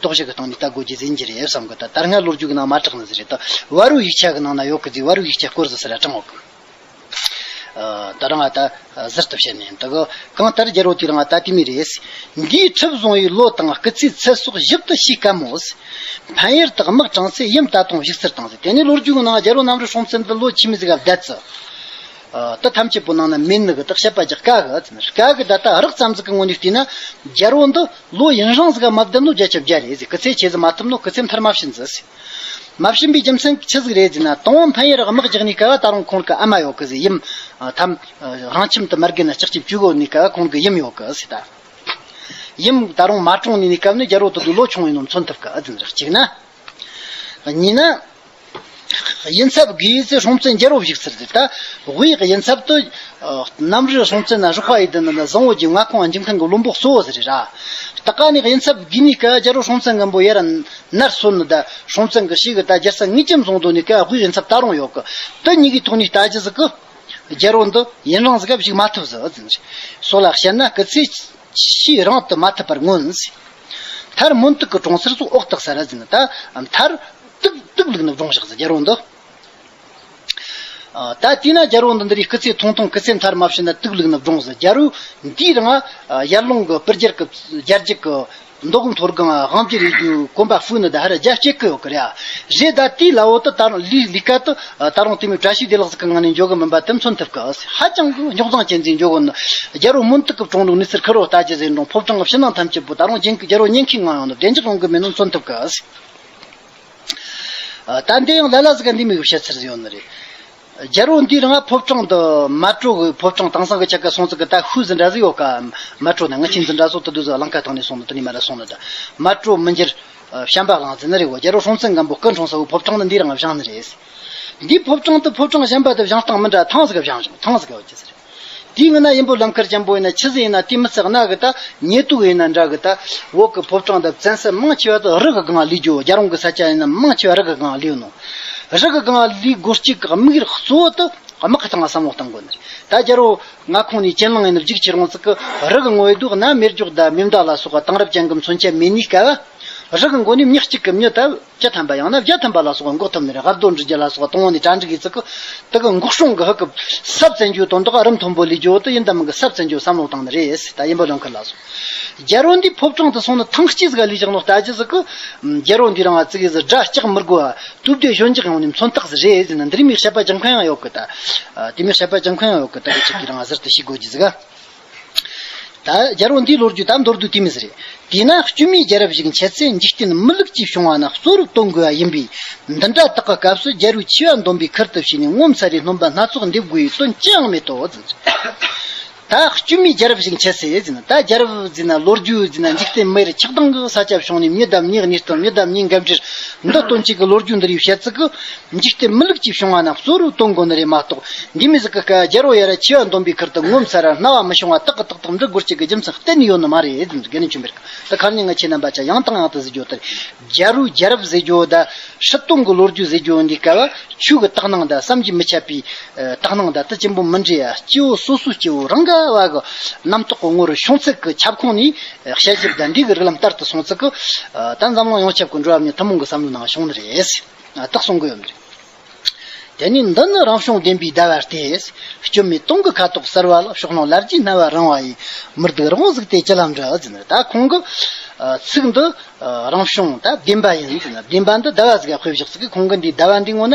དོགས་གཞི་གི་སྟེང་ནས་ལྟ་དགོས་རྒྱུ་ཟིན་གྱི་རེད་བསམ་གི། ད་ད་སྔ་ལོ་རྒྱུས་གི་ནང་མ་གྲགས་ནི་ཟིག་རེད། ད་བར་རོའི་ཡིག་ཆ་གི་ནང་ན་ཡོད་གི་ཟེར། བར་རོའི་ཡིག་ཆ་སྐོར་ཟིག་ཟེར་ར་དྲངས་ཡོད་གི། ད་རང་ད་ཟུར་དུ་བཤད་ནས་ད་གི། གང་ལྟར་རྒྱལ་པོ་དེའི་རིང་ད་དེ་མོ་རེད། འདིའི་ཁྲི་བཟུང་བའི་ལོ་དང་སྐུ་ཚེའི་ཚད་སོགས་ཞིབ་ཏུ་ཤེས་དཀའ་མོད། འཕན་ཡུལ་དག་དམག་དྲངས་ཚེ་ཡུམ་ད་དུང་བཞུགས་ཚུལ་དང་ཟེར། དེ་ནས་ལོ་རྒྱུས་ཀྱི་ནང་རྒྱལ་པོ་གནམ་རི་སྲོང་བཙན་འདི་ལོ་ཆི་མོ་ཟིག་ག་བསྡད་ཚུལ། ད་ཐམས་ཅད་པོ་ནང་ན་མེད་ནི་གི། ད་བཤད་པ་རྒྱག་དཀའ་གི་ཟེར། དཀའ་གི། ད་ལྟ་རགས་ཙམ་ཟིག་གི་ངོས་ནས་བལྟས་ན་རྒྱལ་པོ་འདི་ལོ་ཡུན་རིང་ཟིག་ག་མ་བསྡད་ནོ་བརྒྱ་ཆ་བརྒྱ་རེད་ཟེར། སྐུ་ཚེ་ཆེ་ཟིག་མ་ཐུབ་ནོ། སྐུ་ཚེ་མཐར་མ་ཕྱིན་ཟིག་ཟེར། མ་ཕྱིན་པའི་རྒྱུ་མཚན་ཆི་ཟིག་རེད་ཟེར་ན། དང་པོ་འཕན་ཡུལ་དམག་རྒྱག་ནས་སྐབས་ད་རུང་ཁོང་གི་ཨ་མ་ཡོད་གི་ཟེར། ཡུམ་ཐམ་རང་ཁྱིམ་དུ་མ་རྒན་ན་ལྕགས་ཀྱི་བཅུ་གོ་ནས་སྐབས་ཁོང་གི་ཡུམ་ཡོད་གི་ཟེར། ད་ཡུམ་ད་རུང་མ་གྲོངས་ནས་ནས་སྐབས་ནི་རྒྱལ་པོ་དེ་དུས་ལོ་ཆུང་ཡིན་ནོ་མཚོན་ཐུབ་གི་ཟེར། གཅིག་ན། གཉིས་ན། ཡིན་ཚབ་དགོས་ཚེ་སྲོང་བཙན་རྒྱལ་པོ་བཞུགས་ཚུལ་ཟེར། ད་དབུས་ཡིན་ཚབ་ཏུ་གནམ་རི་སྲོང་བཙན་ན་རུ་ཁ་ཡི་དུ་ནི་ན་བཟང་བོ་གྱི་མངའ་ཁོངས་འཇིག་མཁན་གྱི་བློན་པོ་གཙོ་བོ་ཟེར་ར། ད་ག་ནས་ཡིན་ཚབ་དགོས་ནས་སྐབས་རྒྱལ་པོ་སྲོང་བཙན་སྒམ་པོ་ཡར་ནར་སོན་ནི། ད་སྲོང་བཙན་གྱི་ཞིག་གི་ད་རྒྱལ་ས་ངེས་ཅན་བཟུང་དོ་ནས་སྐབས་དབུས་ཡིན་ཚབ་ད་རུང་ཡོད་གི། དེ་གཉིས་ཀའི་ཐོག་ནས་ལྟ་རྒྱུ་ཟིག་གི། རྒྱལ་པོ་འདི་ཡུན་རིང་ཟིག་ག་བཞུགས་མ་ཐུབ་ཟིག་ཟེར། སོགས་ལ་བཤད་ན་སྐུ་ཚེ་ཕྱིས་རིང་དུ་མ་ཐུབ་པར་མངོན་ཟེར། མཐར་མུན་སྟུག་གི་གྲོང་ཚོར་སོགས་འོག་ཏུ་གསལ་ཟེར་ན། ད་མཐར་དུག་དུག་བླུགས་ནས་བཀྲོངས་བཞག་ཟེར་རྒྱལ་པོ་འདི། ད་དེས་ན་རྒྱལ་པོ་འདི་འདི་རིགས་སྐུ་ཚེ་ཐུང་ཐུང་། སྐུ་ཚེ་མཐར་མ་ཕྱིན་ན་དུག་བླུགས་ནས་བཀྲོངས་ཟེར། རྒྱལ་པོ་འདིའི་རིང་ཡར་ཀླུང་གི་སྤུ་རྒྱལ་གྱི་རྒྱལ་རྒྱུད་ཀྱི་མདོ་དབུས་མཐོ་སྒང་དབང་བསྒྱུར་ཡེད་རྒྱུའི་གོམ་པ་སྤོས་ནི་ད་ཧ་ར་རྒྱ་སྐྱེད་ཀྱི་ཡོད་ཀི་རེད། རེད། ད་དེའི་ལ་འོག་ཏུ་ད་རུང་ལུས་ལུས་ཀ་དུ་ད་རུང་དེ་མོའི་བཀྲ་ཤིས་བདེ་ལེགས་ཟིག་གི་ངང་ནས་འཇོག་གི་མིན་པ་དེ་མཚོན་ཐུབ་ཀི། ཧ་ཅང་གི་རྙོག་འཛིང་ཅན་ཟིག་འཇོག་གི་ནི། རྒྱལ་པོ་མུན་སྟུག་གི་བཀྲོངས་འདུག་གནས་ཚུལ་ཁེར་རོ་ལྟ་རྒྱུ་ཟིག་ཡིན་རུང་། ཕོ་བྲང་གི་ཕྱི་ནང་ཐམས་ཅད་པོ་ད་རུང་རྒྱལ་པོ་ཉེན་ཁའི་ངང་ཡོང་ནི་བདེ་འཇགས་ཡོང་གི་མེད་ནོ་མཚོན་ཐུབ་ཀི། ད་འདི་ཡང་ལ་ལ་ཟིག་ག་འདི་མོ་གི་བཤད་ཚུལ་ཟིག་ཡོད་ནི་རེད། རྒྱལ་པོ་འདིའི་རིང་ཕོ་བྲང་དུ་མལ་གྲོ་གི། ཕོ་བྲང་དེང་སང་གི་ཆ་ག་སོང་ཙི་གི་ད་ཤུལ་ཟིག་འདྲ་ཟིག་ཡོད་ཀ། མལ་གྲོ་ན་ང་ཆེན་ཟིག་འདྲ་ཟིག་དེ་དུས་ཟིག་གླིང་ཁ་སྟེང་ནས་སོང་ནི། དེ་ནས་མར་ར་སོང་ནི། ད་མལ་གྲོ་མི་འགྱུར་བྱམས་པ་གླིང་ཟེར་ནི་རེད་གོ། རྒྱལ་པོ་སྲོང་བཙན་སྒམ་པོ་སྐུ་འཁྲུངས་ས་བོའི་ཕོ་བྲང་ནི་འདིའི་རིང་བཞེངས་ནི་རེད། འདིའི་ཕོ་བྲང་དུ་ཕོ་བྲང་གཞན་པ་དང་བཞེངས་སྟངས་མི་འདྲ། ཐང་ཟིག་ག་བཞེངས་བཞེངས། ཐང་ཟིག་ག་བ་ཅི་ཟེར། དེའི་སྔོན་ན་ཡིན་པོ་ལམ་ཁར་ཅན་པོ་ཡིན་ན་ཆི་ཟིག་ཡིན་ན། དེ་མི་ཚེ་གནའ་གི་ད་ཉེ་དུ་ཡིན་ན་འདྲ་གི། ད་འོག་གི་ཕོ་བྲང་དང་བཙན་ས་མང་ཆེ་བ་དུ་རི་གི་སྒང་ལུས་རྒྱུ། རྒྱལ་རོང་གི་ས་ཆ་ཡིན་ན་མང་ཆེ་བ་རི་གི་སྒང་ལུས་ནོ། རི་གི་སྒང་ལུས་དགོས་གཅིག་གི་དམིགས་ཡུལ་གཙོ་བོ་དུ་དམག་གི་སྟེང་ལ་བསམ་བློ་གཏང་དགོས་ནི་རེད། ད་རྒྱལ་པོ་མངའ་ཁོངས་ནས་གྱེན་ལངས་ཡིན་ན་རྒྱུག་ཆེ་རུང་ཙིག་གི་རི་གི་ངོ་ཡི་དུ་གནའ་མེ་སྒྱོགས་དང་མེ་མདའ་ལ་སོགས་པ་དེང་རབས་ཅན་གི་མཚོན་ཆ་མེད་ནི་སྐབས། རི་གི་མགོ་ནས་མྱི་གཅིག་གི་མྱི་ད་བཅུ་ཐམ་པ་ཡང་ན་བརྒྱ་ཐམ་པ་ལ་སོགས་པ་འགོག་ཐུབ་ནི་རེད། དབར་རྡོ་འགྲུལ་རྒྱུ་ལ་སོགས་པ་དང་པོ་ནས་གྲ་སྒྲིག་གིས་ཙིག་གི་དེ་གི་འགོག་སྲུང་གི་ཧུ་གི་ས་བཙན་རྒྱུ་དོན་དག་རི་མཐོན་པོ་ལས་རྒྱུ་དེ་ཡིན་ད་མིན་གི་ས་བཙན་རྒྱུ་བསམ་བློ་བཏང་ནི་རེད། ད་ཡིན་པ་ལོན་ཁུལ་ལ་སོགས། རྒྱལ་པོ་འདི་ཕོ་བྲང་དུ་སོང་ནི་ཐང་སྐྱིད་ཟིག་ལས་བཞག་ནོ་ལྟ་རྒྱུ་ཟིག་གི། རྒྱལ་པོ་འདི་རང་ཙིག་གི་ཟིག་དགྲ་སྐྲག་མི་དགོས། དུས་བདེ་ཞོད་འཇགས་ཡོང་ནི་མཚོན་རྟགས་ཟིག་རེད་ཟེར་ན། འདི་རིགས་མིག་བཤད་པ་ཅང་ཁ་ཡང་ཡོད་གི། ད་དེ་མིག་བཤད་པ་ཅང་ཁ་ཡང་ཡོད་གི། ད་གི་ཅིག་གི་རང་ཟུར་དུ་ཤེས་དགོས་རྒྱུ་ཟིག་ག། ད་རྒྱལ་པོ་འདིའི་ལོ་རྒྱུས་ད་མདོར་བསྡུས་དེ་མོ་ཟིག་རེད། དེས་ན་སྐྱོན་མེད་རྒྱལ་རབས་ཤིག་འཆད་ཚེ། འཇིག་རྟེན་མི་ལུགས་ཀྱི་བྱུང་བ་ན་གཙོ་བོར་སྟོན་དགོས་པ་ཡིན་པས། འདི་འདྲ་དག་གི་སྐབས་སུ་རྒྱལ་པོས་ཆེ་བ་འདོན་པའི་ཁུར་དུ་བྱས་ནས་ངོ་མཚར་རེ་སྣོན་པ་སྣ་ཚོགས་འདེབས་དགོས་པའི་དོན་ཅི་ཡང་མེད་དོ་ཟེར། ད་སྐྱོན་མེད་རྒྱལ་རབས་ཤིག་འཆད་ཚེ་ཟེར་ན། ད་རྒྱལ་རབས་ཟེར་ན་ལོ་རྒྱུས་ཟེར་ན། འཇིག་རྟེན་མེར་ཆགས་སྡང་གི་ས་ཆ་བྱུང་ནས་མྱི་དང་མྱི་གཉིས་སྟོན། མྱི་དང་མྱི་འགལ་འབྲེལ་འདི་སྟོན་བྱེད་ཀྱི་ལོ་རྒྱུས་འདི་རིགས་བཤད་ཚིག་གི། འཇིག་རྟེན་མི་ལུགས་ཀྱི་བྱུང་བ་ན་གཙོ་བོར་སྟོན་དགོས་ནི་རེད་མ་གཏོགས། འདི་མི་ཟིག་གི་སྐབས་རྒྱལ་པོ་ཡར་ཆེ་བ་འདོན་པའི་ཁུར་དུ་ངོ་མཚར་ར་སྣང་བ་མི་ཤོང་བ་ཏག་ཏག་ཏག་འབྲི་དགོས་ཀྱི་རྒྱུ་མཚན་གཏན་ནས་ཡོད་ནི་མ་རེད་ཟེར། དགེ་འདུན་ཆོས་འཕེལ་གྱིས། ད་ཁ་ཉིན་ང་ཁྱེད་རྣམ་པ་ཆ་ཡང་དང་ཡང་དུ་ཟེར་རྒྱུ་དེ་རེད། རྒྱལ་པོའི་རྒྱལ་རབས་ཟེར་རྒྱུ་ད་སྲིད་དོན་གྱི་ལོ་རྒྱུས་ཟེར་རྒྱུ་འདི་སྐབས་ཆོས་ཀྱི་དག་སྣང་དང་བསམ་གྱིས་མི་ཁྱབ་པའི་དག་སྣང་དང་དེ་ཆེན་པོ་མི་འདྲ་ཡ། སྐྱེ་བོ་སོ་སོའི་སྐྱེ་བོ་རང་ག་བ་གི་རྣམ་རྟོག་གི་ངོ་རུ་བྱུང་ཚུལ་གྱི་ཁྱབ་ཁོངས་ནས་དཔྱད་ཞིབ་དང་འདི་གི་རིགས་ལམ་ལྟར་དུ་སོང་ཚུལ་གྱི། ད་འཛམ་གླིང་ཡོངས་ཁྱབ་ཀྱི་འགྲོ་བ་མི་ཐུན་མོང་གི་བསམ་བློའི་ནང་བྱུང་ནི་རེད། ཨ། དག་གསུང་གི་ཡོད་རེད། དེ་ནས་འདི་ནི་རང་བྱུང་བདེན་པའི་ཟླ་བ་སྟེ། སྐྱོན་མེད་སྟོང་གི་ཁ་དོག་གསར་བ་ལ། ཕྱོགས་ལྷུང་ལ་རྒྱའི་སྣང་བ་རིང་བ་ཡི། མི་སྡུག་རི་བོང་གཟིགས་ཏེ་ཅི་ལ་འདྲི་ཟེར་ནས། ད་ཁོང་གི་ཚིག་འདི་རང་བྱུང་ད་བདེན་པ་ཡིན་ཟེར་ན། བདེན་པ་འདི་ཟླ་བ་ཟིག་ག་དཔེ་བཞག་ཟིག་གི། ཁོང་གི་འདི་ཟླ་བ་འདི་ངོ་ན་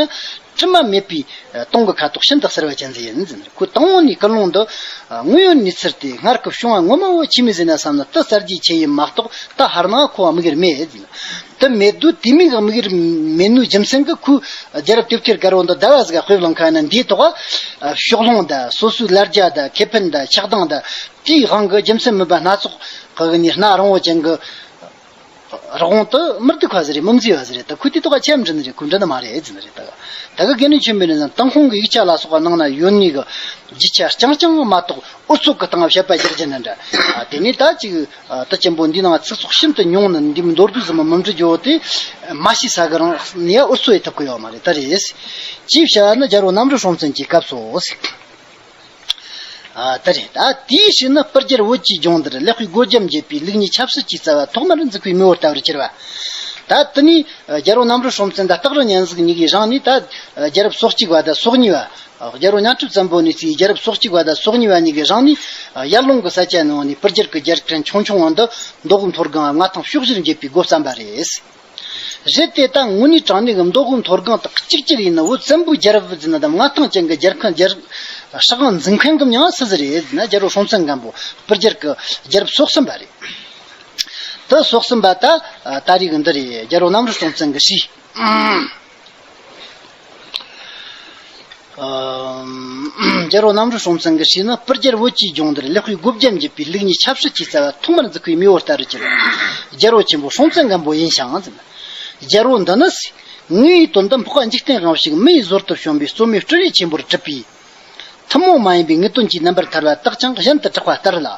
དྲི་མ་མེད་པའི་སྟོང་གི་ཁ་དོག་ཤིན་ཏུ་གསལ་བ་ཅན་ཟིག་ཡིན་ཟེར་ན། ཁོ་དང་པོ་ནས་ཀུན་སློང་འདི་དངོས་ཡོད་གནས་ཚུལ་དེ་སྔར་གྱི་བྱུང་བ་ངོ་མ་བོ་ཆི་མོ་ཟིག་ན་བསམ་ན་དེ་གསལ་རྒྱུའི་ཆེད་ཡིན་མ་གཏོགས། ད་ཕར་ནང་ཁོ་དམིགས་ཡུལ་མེད་ཟེར་ན། དེ་མེད་དུས་དེ་མིན་གྱི་དམིགས་ཡུལ་མེད་ནོའི་རྒྱུ་མཚན་གྱིས་ཁོས་རྒྱལ་རབས་དེབ་ཐེར་དཀར་པོ་འདི་ཟླ་བ་ཟིག་ག་དཔེ་བླངས་ཁ་ན། འདིའི་ཐོག་ཕྱོགས་ལྷུང་དང་སོ་སོའི་ལ་རྒྱ་དང་ཁེ་ཕན་དང་ཆགས་སྡང་དང་དེའི་དབང་གིས་རྒྱུ་མཚན་མིན་པ་སྣ་ཚོགས་ཀྱི་ནས་སྣ་རིང་བོ་ཅན་གྱི་རི་བོང་དེ་མི་སྡུག་པ་ཟིག་རེད། མི་མཛེས་པ་ཟིག་རེད། ད་ཁོས་དེའི་ཐོག་ཆེ་འབྲི་ནི་རེད། ཁོས་འབྲི་ནི་མ་རེད་ཟེར་ནི་རེད། ད་ད་གི་དགེ་འདུན་ཆོས་འཕེལ་ནས་ན། ཏུན་ཧོང་གི་ཡིག་ཆ་ལ་སོགས་པ་ནང་ན་ཡོད་ནི་གི་རྒྱུ་ཆ་རྐྱང་རྐྱང་མ་གཏོགས། འུ་ཚོ་གི་སྟེང་བཤད་པ་རྒྱག་རྒྱུ་ནི་འདྲ། ཨ། དེ་ནས་ད་ཅིག་ཨ། དེ་ཆེན་པོ་འདིའི་ནང་ཚིག་ཚོགས་ཤིན་ཏུ་ཉུང་ནི་འདི་མོ་མདོར་བསྡུས་ཙམ་མ་འབྲི་རྒྱུ་དེ་མ་ཤེས་ས་གི་རང་ནས་ཡ་འུ་ཚོ་ཡི་ཐུབ་གི་ཡོད་མ་རེད། ད་རེད། ཅེས་བྱ་བ་ནི་རྒྱལ་པོ་གནམ་རི་སྲོང་བཙན་གྱི་སྐབས་སོ་ཟེར། ཨ། ད་རེད། ད་དེའི་ཕྱིར་ན་སྤུར་རྒྱལ་བོད་ཀྱི་ལྗོངས་འདིར། ལེགས་པའི་སྒོ་རྒྱབ་འབྱེད་པའི་ལུགས་གཉིས་ཆབ་སྲིད་ཀྱི་རྩ་བ་ཐོག་མར་འཛུགས་པའི་མེ་འོད་ལྟ་བུར་གྱུར་པ། ད་དེ་ནས་རྒྱལ་པོ་གནམ་རི་སྲོང་བཙན་དང་སྟག་རི་གཉན་གཟིགས་གཉིས་ཀྱི་རིང་ནས། ད་རྒྱལ་རབས་སོ་གཅིག་པ་དང་སོ་གཉིས་པ། རྒྱལ་པོ་གཉའ་ཁྲི་བཙན་པོ་ནས་བརྩིས་རྒྱལ་རབས་སོ་གཅིག་པ་དང་སོ་གཉིས་པ་གཉིས་ཀྱི་རིང་ནས། ཡར་ཀླུང་གི་ས་ཆ་ནང་ནས་སྤུར་རྒྱལ་གྱི་རྒྱལ་ཕྲན་ཆུང་ཆུང་བ་འདི་མདོ་དབུས་མཐོ་སྒང་མངའ་ཐང་ཕྱོགས་བཞིར་འགྱེད་པའི་འགོ་བརྩམས་པ་རེད། རེད་དེ། ད་དངོས་གནས་དྲང་གནས་ཀྱི་མདོ་དབུས་མཐོ་སྒང་དག་གཅིག་གྱུར་ཡིན་ན། བོད་བཙན་པོའི་རྒྱལ་རབས་ཟེར་ན་དང་མངའ་ཐང་ཅན་གྱི་རྒྱལ་ཁམས་རྒྱལ་སྲིད་དབང་འཛིན་མཁན་གྱི་མྱིང་སུ་ཟིག་རེད་ཟེར་ན། རྒྱལ་པོ་སྲོང་བཙན་སྒམ་པོ་སྤུར་རྒྱལ་གྱི་རྒྱལ་རབས་སོ་གསུམ་པ་རེད། དེ་སོ་གསུམ་པ་ད་ད་རེས་ཀྱི་འདི་རེད། རྒྱལ་པོ་གནམ་རི་སྲོང་བཙན་གྱི་སྲས། ཨ། རྒྱལ་པོ་གནམ་རི་སྲོང་བཙན་གྱི་སྲས་ནི། སྤུར་རྒྱལ་བོད་ཀྱི་ལྗོངས་འདིར། ལེགས་པའི་སྒོ་བརྒྱབ་འབྱེད་པའི་ལུགས་གཉིས་ཆབ་སྲིད་ཀྱི་རྩ་བ་ཐོག་མར་འཛུགས་པའི་མེ་འོད་ལྟ་བུར་གྱུར་པ། རྒྱལ་པོ་ཆེན་པོ་སྲོང་བཙན་སྒམ་པོ་ཡིན་ཞིང་ཟེར། རྒྱལ་པོ་འདི་ནི་ངའི་དོན་དུ་འཕགས་པ་འཇིག་རྟེན་དབང་ཕྱུག་མི་ཡི་ཟོར་དུ་བྱོན་པའི་རྩོད་མེད་སྤྲུལ་པའི་ཆེན་པོར་གྲུབ་པས། ཐུན་མོང་མ་ཡིན་པའི་ངེས་དོན་གྱི་རྣམ་པར་ཐར་པ་དག་ཀྱང་གཞན་དུ་གྲགས་པ་ལྟར་ལ།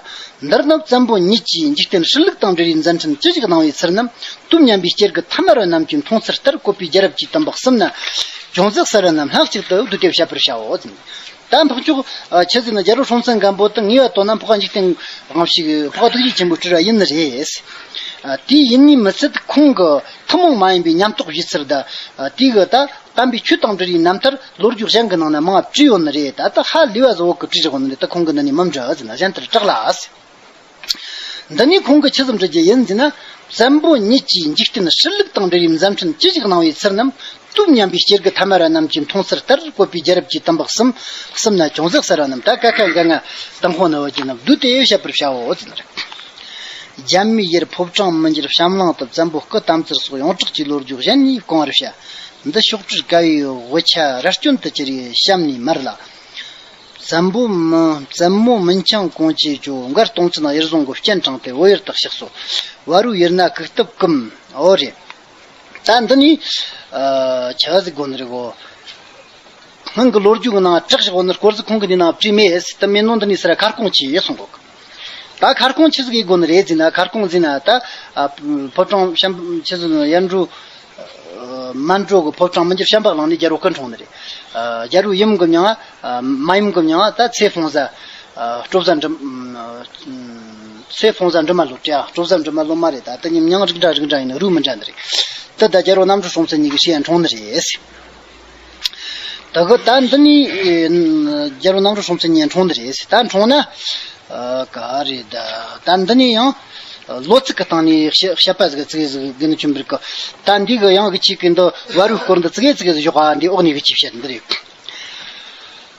འདིར་ནི་བཙན་པོ་ཉིད་ཀྱིས་འཇིག་རྟེན་སྲིད་ལུགས་དང་འབྲེལ་བའི་མཛད་འཕྲིན་ཅི་ཞིག་གནང་བའི་ཚུལ་རྣམས། དུས་མཉམ་པའི་སྐྱེ་རྒུ་ཐ་མལ་པ་རྣམས་ཀྱིས་མཐོང་ཚུལ་ལྟར་བཀོད་པའི་རྒྱལ་རབས་ཀྱི་དུམ་བུ་གསུམ་ན། ཅུང་ཟད་གསལ་བ་རྣམས་སྣ་གཅིག་ཏུ་བསྡུས་ཏེ་བཤད་པར་བྱའོ། ད་འཕགས་མཆོག་ཆི་ཟེར་ན། རྒྱལ་པོ་སྲོང་བཙན་སྒམ་པོ་དེ་ངེས་པ་དོན་ན་འཕགས་པ་འཇིག་རྟེན་དབང་ཕྱུག་འཕགས་པ་ཐུགས་རྗེ་ཆེན་པོའི་སྤྲུལ་པ་ཡིན་ནི་རེད། དེ་ཡིན་ནི་མི་ཚད། ཁོང་གི་ཐུན་མོང་མ་ཡིན་པའི་ཉམས་རྟོགས་བྱེད་ཚུལ་དང་། དེ་གི་ད་དམ་པའི་ཆོས་དང་འབྲེལ་བའི་རྣམ་ཐར་ལོ་རྒྱུས་གཞན་གྱི་ནང་ན་མང་བ་བྲིས་ཡོད་ནི་རེད། ད་ལྟ་ཧ་ལས་པ་ཟིག་བོད་གི་བྲིས་བཞག་ཡོད་ནི་རེད། ད་ཁོང་གི་འདི་ནས་མི་འབྲི་ཟེར་ན་གཞན་ལྟར་གྲགས་ལ། འདི་ནས་ཁོང་གིས་ཆི་ཟིག་འབྲི་རྒྱུ་ཡིན་ཟེར་ན། བཙན་པོ་ཉིད་ཀྱིས་འཇིག་རྟེན་སྲིད་ལུགས་དང་འབྲེལ་བའི་མཛད་འཕྲིན་ཅི་ཞིག་གནང་བའི་ཚུལ་རྣམས། དུས་མཉམ་པའི་སྐྱེ་རྒུ་ཐ་མལ་པ་རྣམས་ཀྱིས་མཐོང་ཚུལ་ལྟར་བཀོད་པའི་རྒྱལ་རབས་ཀྱི་དུམ་བུ་གསུམ། གསུམ་ན་ཅུང་ཟད་གསལ་བ་རྣམས། ད་ཀ་ཁ་འགའ་ང་དང་ཁོང་ནི་བོད་ཀྱི་རྣམས་བསྡུས་ཏེ་བཤད་པར་བྱའོ་ཟེར་ནི་རེད། རྒྱ་མིའི་ཡུལ་ཕོ་བྲང་མི་འགྱུར་བྱམས་གླིང་དུ། བཙན་པོ་སྐུ་བལྟམས་ཚུལ་སོགས་ཡོངས་གྲགས་ཀྱི་ལོ་རྒྱུས་གཞན་ནས་སྐོང་བར་བྱ། འདི་ཕྱོགས་བྲིས་དཀའ་བའི་དབུ་ཆ་ར་སྐྱོན་དུ་གྱུར་པའི་གཤམ་ནས་མར་ལ། བཙན་པོ་མི་བཙན་མོ་མིན་ཁྱང་གོང་ཆེ་ཇོ། མགར་སྟོང་བཙན་གཡུ་ཟུང་གི་སྤྱན་དྲངས་ཏེ། བོད་ཡུལ་དུ་གཤེགས་སོ། བ་རུའི་ཡུལ་ན་གུག་ཐུབ་ཀུམ། འོ་རེད། ད་འདི་ནི་ཨ་ཆ་ཟིག་དགོས་ནི་རེད་གོ། སྔོན་གྱི་ལོ་རྒྱུས་ཀྱི་ནང་བྲག་བཞག་ཡོད་ནི་སྐོར་ཟིག་ཁོང་གི་འདི་ནང་བྲིས་མེད་ཟེར། ད་མེད་ནོ་འདི་ནས་ཟེར་ར་ཁ་སྐོང་ཆི་ཡེ་གསུང་གོ། ད་ཁ་སྐོང་ཆི་ཟིག་ཡེ་དགོ་ནི་རེད་ཟེར་ན། ཁ་སྐོང་ཟེར་ན་ད་ཕོ་བྲང་བྱམས་ཆི་ཟེར་ན་ཡར་འགྲོ། མར་འགྲོ་གི་ཕོ་བྲང་མི་འགྱུར་བྱམས་པ་གླིང་ནས་རྒྱལ་པོ་སྐུ་འཁྲུངས་ནི་རེད། རྒྱལ་པོ་ཡུམ་གྱི་མྱིང་ང་། མ་ཡུམ་གྱི་མྱིང་ང་ད་ཚེ་ཕུང་བཟའ། སྤྲོ་བཟའ་འབྲུ། ཚེ་ཕུང་བཟའ་འབྲུ་མ་ལོ་བྲེ། སྤྲོ་བཟའ་འབྲུ་མ་ལོ་མ་རེད། ད་དེ་གཉིས་མྱིང་རིགས་འདྲ་རིགས་འདྲ་ཡིན་ན་རུས་མི་འདྲ་ནི་རེད། དེ་ད་རྒྱལ་པོ་རྣམ་གྲོལ་སྲོང་བཙན་གཉིས་ཀྱི་ཞིག་ཡང་འཁྲུངས་ནི་རེད། ད་གི་ད་འདི་ནས་རྒྱལ་པོ་རྣམ་གྲོལ་སྲོང་བཙན་གཉིས་འཁྲུངས་ནི་རེད། ད་འཁྲུངས་ན། ག་རེད་ད། ད་འདི་ནས་ཡང་ལོ་ཚིགས་ཀྱི་སྟེང་ནས་བཤད་བཤད་པ་ཟིག་ཙིག་ཟིག་དགེ་འདུན་ཆོས་འཕེལ་གི། ད་འདི་གི་ཡང་གི་ཅིག་གི་འདི་བ་རུའི་སྐོར་འདི་ཙིག་ཙིག་ཟིག་བཞག་པ་འདི་འོག་ནས་གི་ཅིག་བཤད་འདི་རེད།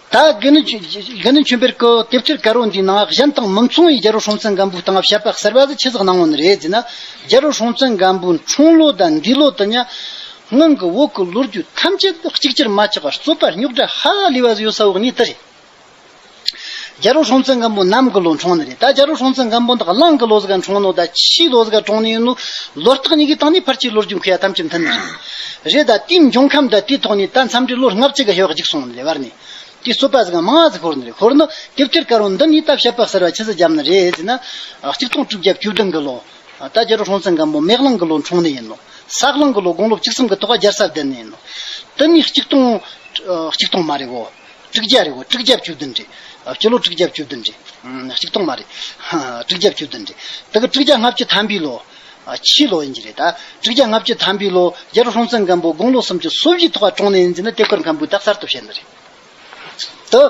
ད་དགེ་འདུན་ཆོས་དགེ་འདུན་ཆོས་འཕེལ་གི་དེབ་ཐེར་དཀར་པོ་འདིའི་ནང་གཞན་དང་མི་མཚུངས་པའི་རྒྱལ་པོ་སྲོང་བཙན་སྒམ་པོའི་སྟེང་བཤད་པ་གསར་བ་ཟིག་ཆི་ཟིག་གནང་ངོ་ནི་རེད་ཟེར་ན། རྒྱལ་པོ་སྲོང་བཙན་སྒམ་པོའི་འཁྲུངས་ལོ་དང་འདས་ལོ་དེ་ཉིད་སྔོན་གྱི་བོད་ཀྱི་ལོ་རྒྱུས་ཐམས་ཅད་གཅིག་གྱུར་མ་ཆགས་པར་རྩོད་པ་རྙོག་དྲ་ཧ་ལས་པ་ཟིག་ཡོད་ས་འོག་ནས་དེ་རེད། རྒྱལ་པོ་སྲོང་བཙན་སྒམ་པོ་ནམ་གྱི་ལོ་འཁྲུངས་ནི་རེད། ད་རྒྱལ་པོ་སྲོང་བཙན་སྒམ་པོ་འདི་གླང་གི་ལོ་ཟིག་ག་འཁྲུངས་ནོ་ད་ཁྱིའི་ལོ་ཟིག་ག་འཁྲུངས་ནི་ཡིན་ནོ། ལོ་རྟགས་གཉིས་ཀྱི་སྟེང་ནས་ཕལ་ཆེར་ལོ་རྒྱུས་འཁོད་ཡ་ཐམས་ཅད་མཐུན་ནི་རེད། རེད། ད་དེའི་འབྱུང་ཁམས་ད་དེའི་ཐོག་ནས་ད་མཚམས་རེ་ལོ་ལྔ་བཅུ་གི་ཧེ་བག་འཇིག་སོང་ནི་རེད། བར་ནས་དེའི་རྩོད་པ་ཟིག་མང་ང་ཟིག་ཤོར་ནི་རེད། ཤོར་ནི་དེབ་ཐེར་དཀར་པོ་འདི་ནས་ད་བཤད་པ་གསར་བ་ཆི་ཟིག་བརྒྱབ་ནི་རེད་ཟེར་ན། གཅིག་སྟོང་དྲུག་བརྒྱ་བཅུ་བདུན་གི་ལོ། ད་རྒྱལ་པོ་སྲོང་བཙན་སྒམ་པོ་མེ་གླང་གི་ལོ་འཁྲུངས་ནི་ཡིན་ནོ། ས་གླང་གི་ལོ་དགུང་ལོ་བཅུ་གསུམ་གི་ཐོག་རྒྱལ་ས་བསྡད་ནི་ཡིན་ནོ། དེ་ནས་གཅིག་སྟོང་། གཅིག་སྟོང་མ་རེད་གོ། དྲུག་བརྒྱ་རེད་གོ། དྲུག་བརྒྱ་བཅུ་བདུན་རེད། སྤྱི་ལོ་དྲུག་བརྒྱ་བཅུ་བདུན་རེད། ཨ། གཅིག་སྟོང་མ་རེད། དྲུག་བརྒྱ་བཅུ་བདུན་རེད། དེ་གི་དྲུག་བརྒྱ་ལྔ་བཅུ་ཐམ་པའི་ལོ། ཨ། ཁྱིའི་ལོ་ཡིན་གྱི་རེད། ད་དྲུག་བརྒྱ་ལྔ་བཅུ་ཐམ་པའི་ལོ་རྒྱལ་པོ་སྲོང་བཙན་སྒམ་པོ་དགུང་ལོ་སུམ་ཅུ་སོ་བཞིའི་ཐོག་འཁྲུངས་ནི་ཡིན་ཟེར་ན་དེབ་དཀར་མཁན་པོས་ད་གསར་དུ་བཤད་ནི་རེད། དེ་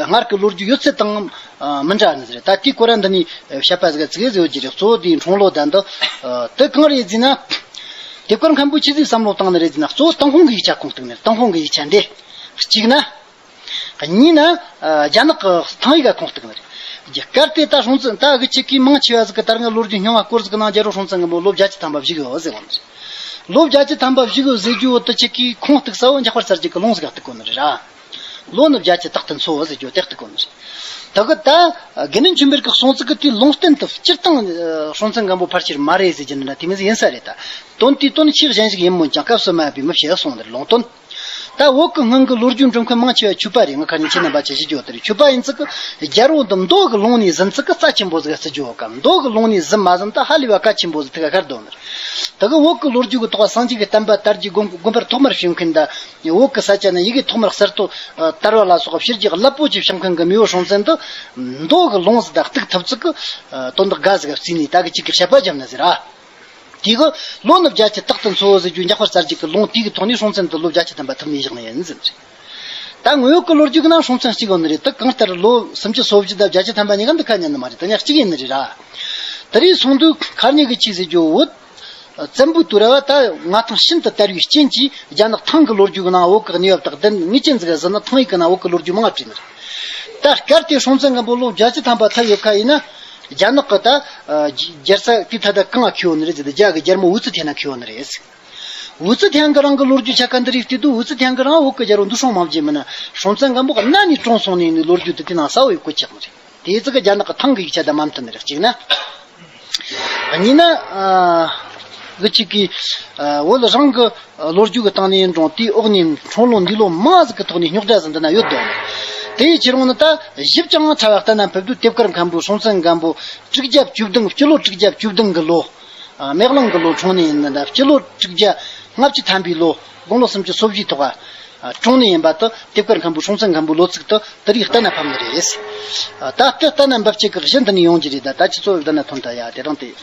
སྔར་གྱི་ལོ་རྒྱུས་ཡོད་ཚད་དང་མི་འདྲ་ནི་རེད། ད་དེའི་སྐོར་ར་འདི་ནས་བཤད་པ་ཟིག་ཙིག་ཟིག་ཡོད་ཀྱི་རེད། གཙོ་བོ་དེའི་འཁྲུངས་ལོ་དང་འདི་དེ་གང་རེད་ཟེར་ན། དེབ་དཀར་མཁན་པོས་ཆི་ཟིག་བསམ་བློ་བཏང་ནི་རེད་ཟེར་ན། གཙོ་བོ་ཏུན་ཧོང་གི་ཡིག་ཆ་ཁུངས་གཏུགས་ནི་རེད། ཏུན་ཧོང་གི་ཡིག་ཆ་འདི་གཅིག་ན། གཉིས་ན། རྒྱ་ནག་གི་ཐང་ཡིག་ག་ཁུངས་གཏུགས་ནི་རེད། གལ་ཏེ་ད་སྲོང་བཙན་ད་གི་ཆེ་གི་མང་ཆེ་བ་ཟིག་གི་ད་སྔ་ལོ་རྒྱུས་རྙིང་བ་སྐོར་ཟིག་གི་ནང་རྒྱལ་པོ་སྲོང་བཙན་སྒམ་པོ་ལོ་བརྒྱད་ཅུ་ཐམ་པ་བཞུགས་ཡོད་ཟེར་བ་ནི་རེད། ལོ་བརྒྱད་ཅུ་ཐམ་པ་བཞུགས་ཡོད་ཟེར་རྒྱུ་བོ་དེ་ཆེ་གི་ཁུངས་གཏུགས་ས་བོ་འཇམ་དཔལ་གསལ་རྒྱལ་གི་ལུང་ཟིག་ག་གཏུགས་གོ་ནི་རེད་ར། ལོ་ནི་བརྒྱད་ཅུ་རྟག་ཏུ་འཚོ་བ་ཟེར་རྒྱུ་དེ་གཏུགས་གོ་ནི་རེད། ད་གི་ད་དགེ་འདུན་ཆོས་འཕེལ་གི་གསུང་ཚིག་གི་དེའི་ལུང་བསྟན་དུ་སྤྱིར་བཏང་སྲོང་བཙན་སྒམ་པོ་ཕལ་ཆེར་མ་རེད་ཟེར་རྒྱུ་འདི་འདྲ་དེ་མོ་ཟིག་ཡིན་ས་རེད། ད་དོན་དེའི་དོན་ཆེས་གཞན་ཞིག་ཡིན་མོད་ཀྱང་སྐབས་སུ་མ་བབས་པའི་མི་ཞིག་གསུངས་ནི་རེད། ལུང་དོན། ད་བོད་ཀྱི་སྔོན་གྱི་ལོ་རྒྱུས་འགྲེམས་མཁན་མང་ཆེ་བ་ཆོས་པ་རེད། ང་ཁ་ཉིན་ཁྱེད་རྣམ་པ་ཆེ་ཞིག་བརྗོད་དེ་རེད། ཆོས་པ་ཡིན་ཚིག་གི་རྒྱལ་པོ་འདི་མདོ་གི་ལུང་ནས་ཟིན་ཚིག་གི་རྩ་ཆེན་པོ་ཟིག་བརྩི་རྒྱུ་གམ། མདོ་གི་ལུང་ནས་ཟིན་མ་ཟིན་ད་ཧ་ལས་པ་གལ་ཆེན་པོ་ཟིག་ཐུག་ག་ཁར་འདོན་ནི་རེད། ད་གི་བོད་ཀྱི་ལོ་རྒྱུས་ཀྱི་ཐོག་སངས་རྒྱས་ཀྱི་བསྟན་པ་དར་རྒྱས་དགོན་དགོན་པར་ཐོག་མར་བྱོན་མཁན་དང་། བོད་ཀྱི་ས་ཆ་ནས་ཡི་གེ་ཐོག་མར་གསར་དུ་དར་བ་ལ་སོགས་ཕྱི་རྒྱལ་རླབས་པོ་ཆེ་བྱུང་མཁན་གྱི་མེས་པོ་སྲོང་བཙན་དུ་མདོ་གི་ལུང་ཟིག་ད་གཏུག་ཐུབ་ཚིག་གི་དོན་དག་འགའ་ཟིག་བརྩིས་ནས་ད་གི་གཅིག་གི་བཤད་པ་བརྒྱབ་ན་ཟེར་ར། དེ་གི་ལོ་ནི་བརྒྱད་ཅུ་རྟག་ཏུ་འཚོ་བ་ཟེར་རྒྱུ་འཇམ་དཔལ་གསལ་རྒྱལ་གྱི་ལུང་དེ་གི་ཐོག་ནས་སྲོང་བཙན་དུ་ལོ་བརྒྱད་ཅུ་ཐམ་པ་ཐུབ་ནི་བཞག་ནི་ཡིན་ཟེར་ནི་རེད། ད་དངོས་ཡོད་ཀྱི་ལོ་རྒྱུས་ཀྱི་ནང་སྲོང་བཙན་གཅིག་ཡོད་ནི་རེད། ད་གང་ལྟར་ལོ་སུམ་ཅུ་སོ་བཞི་དང་བརྒྱད་ཅུ་ཐམ་པ་གཉིས་ཀ་འདི་ཁ་ཉན་ནི་མ་རེད། ད་ཉག་གཅིག་ཡིན་ནི་རེད་ར། དེ་རིང་སོང་དུས་ཁར་ཉིད་ཀྱི་ཆི་ཟེར་རྒྱུ་བོད། བཙན་པོའི་དུས་རབས་ད་མངའ་ཐང་ཤིན་ཏུ་དར་བའི་རྐྱེན་གྱིས་རྒྱ་ནག་ཐང་གི་ལོ་རྒྱུས་ཀྱི་ནང་བོད་ཀྱི་གནས་བབ་དག་བདེན་ངེས་ཅན་ཟིག་ག་ཟིན་ན་ཐང་ཡིག་གི་ནང་བོད་ཀྱི་ལོ་རྒྱུས་མང་བ་བྲིས་ནི་རེད། ད་སྐབས་དེ་སྲོང་བཙན་སྒམ་པོ་ལོ་བརྒྱད་ཅུ་ཐམ་པ་ཐལ་ཡོད་ཁ་ཡིན་ན། རྒྱ་ནག་གི་ད་རྒྱལ་ས་དེ་ད་ལྟ་གང་ང་ཁེལ་ཡོད་ནི་རེད་ཟེར་ཏེ་རྒྱ་གི་རྒྱལ་མོ་ཝུ་ཙི་ཐན་ན་ཁེལ་ཡོད་ནི་རེད། ཝུ་ཙི་ཐན་གི་རང་གི་ལོ་རྒྱུས་ཆ་ག་འདི་རིགས་བལྟས་དུས་ཝུ་ཙི་ཐན་གི་རང་བོད་ཀྱི་རྒྱལ་པོ་འདུ་སྲོང་མང་རྒྱུ་མིན་ན་སྲོང་བཙན་སྒམ་པོ་གི་གནའ་ནས་གྲོངས་སོང་ནི་ཡིན་ནི་ལོ་རྒྱུས་དེ་དེ་ནང་གསལ་བོ་ཡོད་གོ་ཆགས་ནི་རེད། དེ་ཙི་གི་རྒྱ་ནག་གི་ཐང་གི་ཡིག་ཆ་དང་མ་མཐུན་ནི་རེད་གཅིག་ན། གཉིས་ན། ཨ། གི་གཅིག་གིས། ཨ། བོད་རང་གི་ལོ་རྒྱུས་ཀྱི་སྟེང་ནས་ཡིན་རུང་དེའི་འོག་ནས་འཁྲུངས་ལོ་འདས་ལོ་མང་ཟིག་གི་ཐོག་ནས་རྙོག་དྲ་ཟིག་འདི་ན་ཡོད་དོ། དེ་ཡི་ཕྱིར་འོང་ནི་ད་ཞིབ་ཅིང་ཕྲ་བ་ལྟ་ན་ཕེབས་དུས་དེབ་དཀར་མཁན་པོས་སྲོང་བཙན་སྒམ་པོ་དྲུག་བརྒྱ་བཅུ་བདུན་སྤྱི་ལོ་དྲུག་བརྒྱ་བཅུ་བདུན་གི་ལོ། ཨ། མེ་གླང་གི་ལོ་འཁྲུངས་ནི་ཡིན་ན་འདྲ། སྤྱི་ལོ་དྲུག་བརྒྱ་ལྔ་བཅུ་ཐམ་པའི་ལོ་དགུང་ལོ་སུམ་ཅུ་སོ་བཞིའི་ཐོག་ཨ། འཁྲུངས་ནི་ཡིན་པ་དེ་དེབ་དཀར་མཁན་པོས་སྲོང་བཙན་སྒམ་པོའི་ལོ་ཚིགས་དེ་དེ་རིགས་བལྟས་ན་ཕབ་ནི་རེད། ཨ། ད་དེ་བལྟས་ན་འབབ་ཅིག་གི་གཞི་འདི་ནས་ཡོང་རྒྱུ་རེད། ད་ད་ཁྱེད་ཚོ་བལྟས་ན་ཐོན་ད་ཡ་དེ་རང་དེ།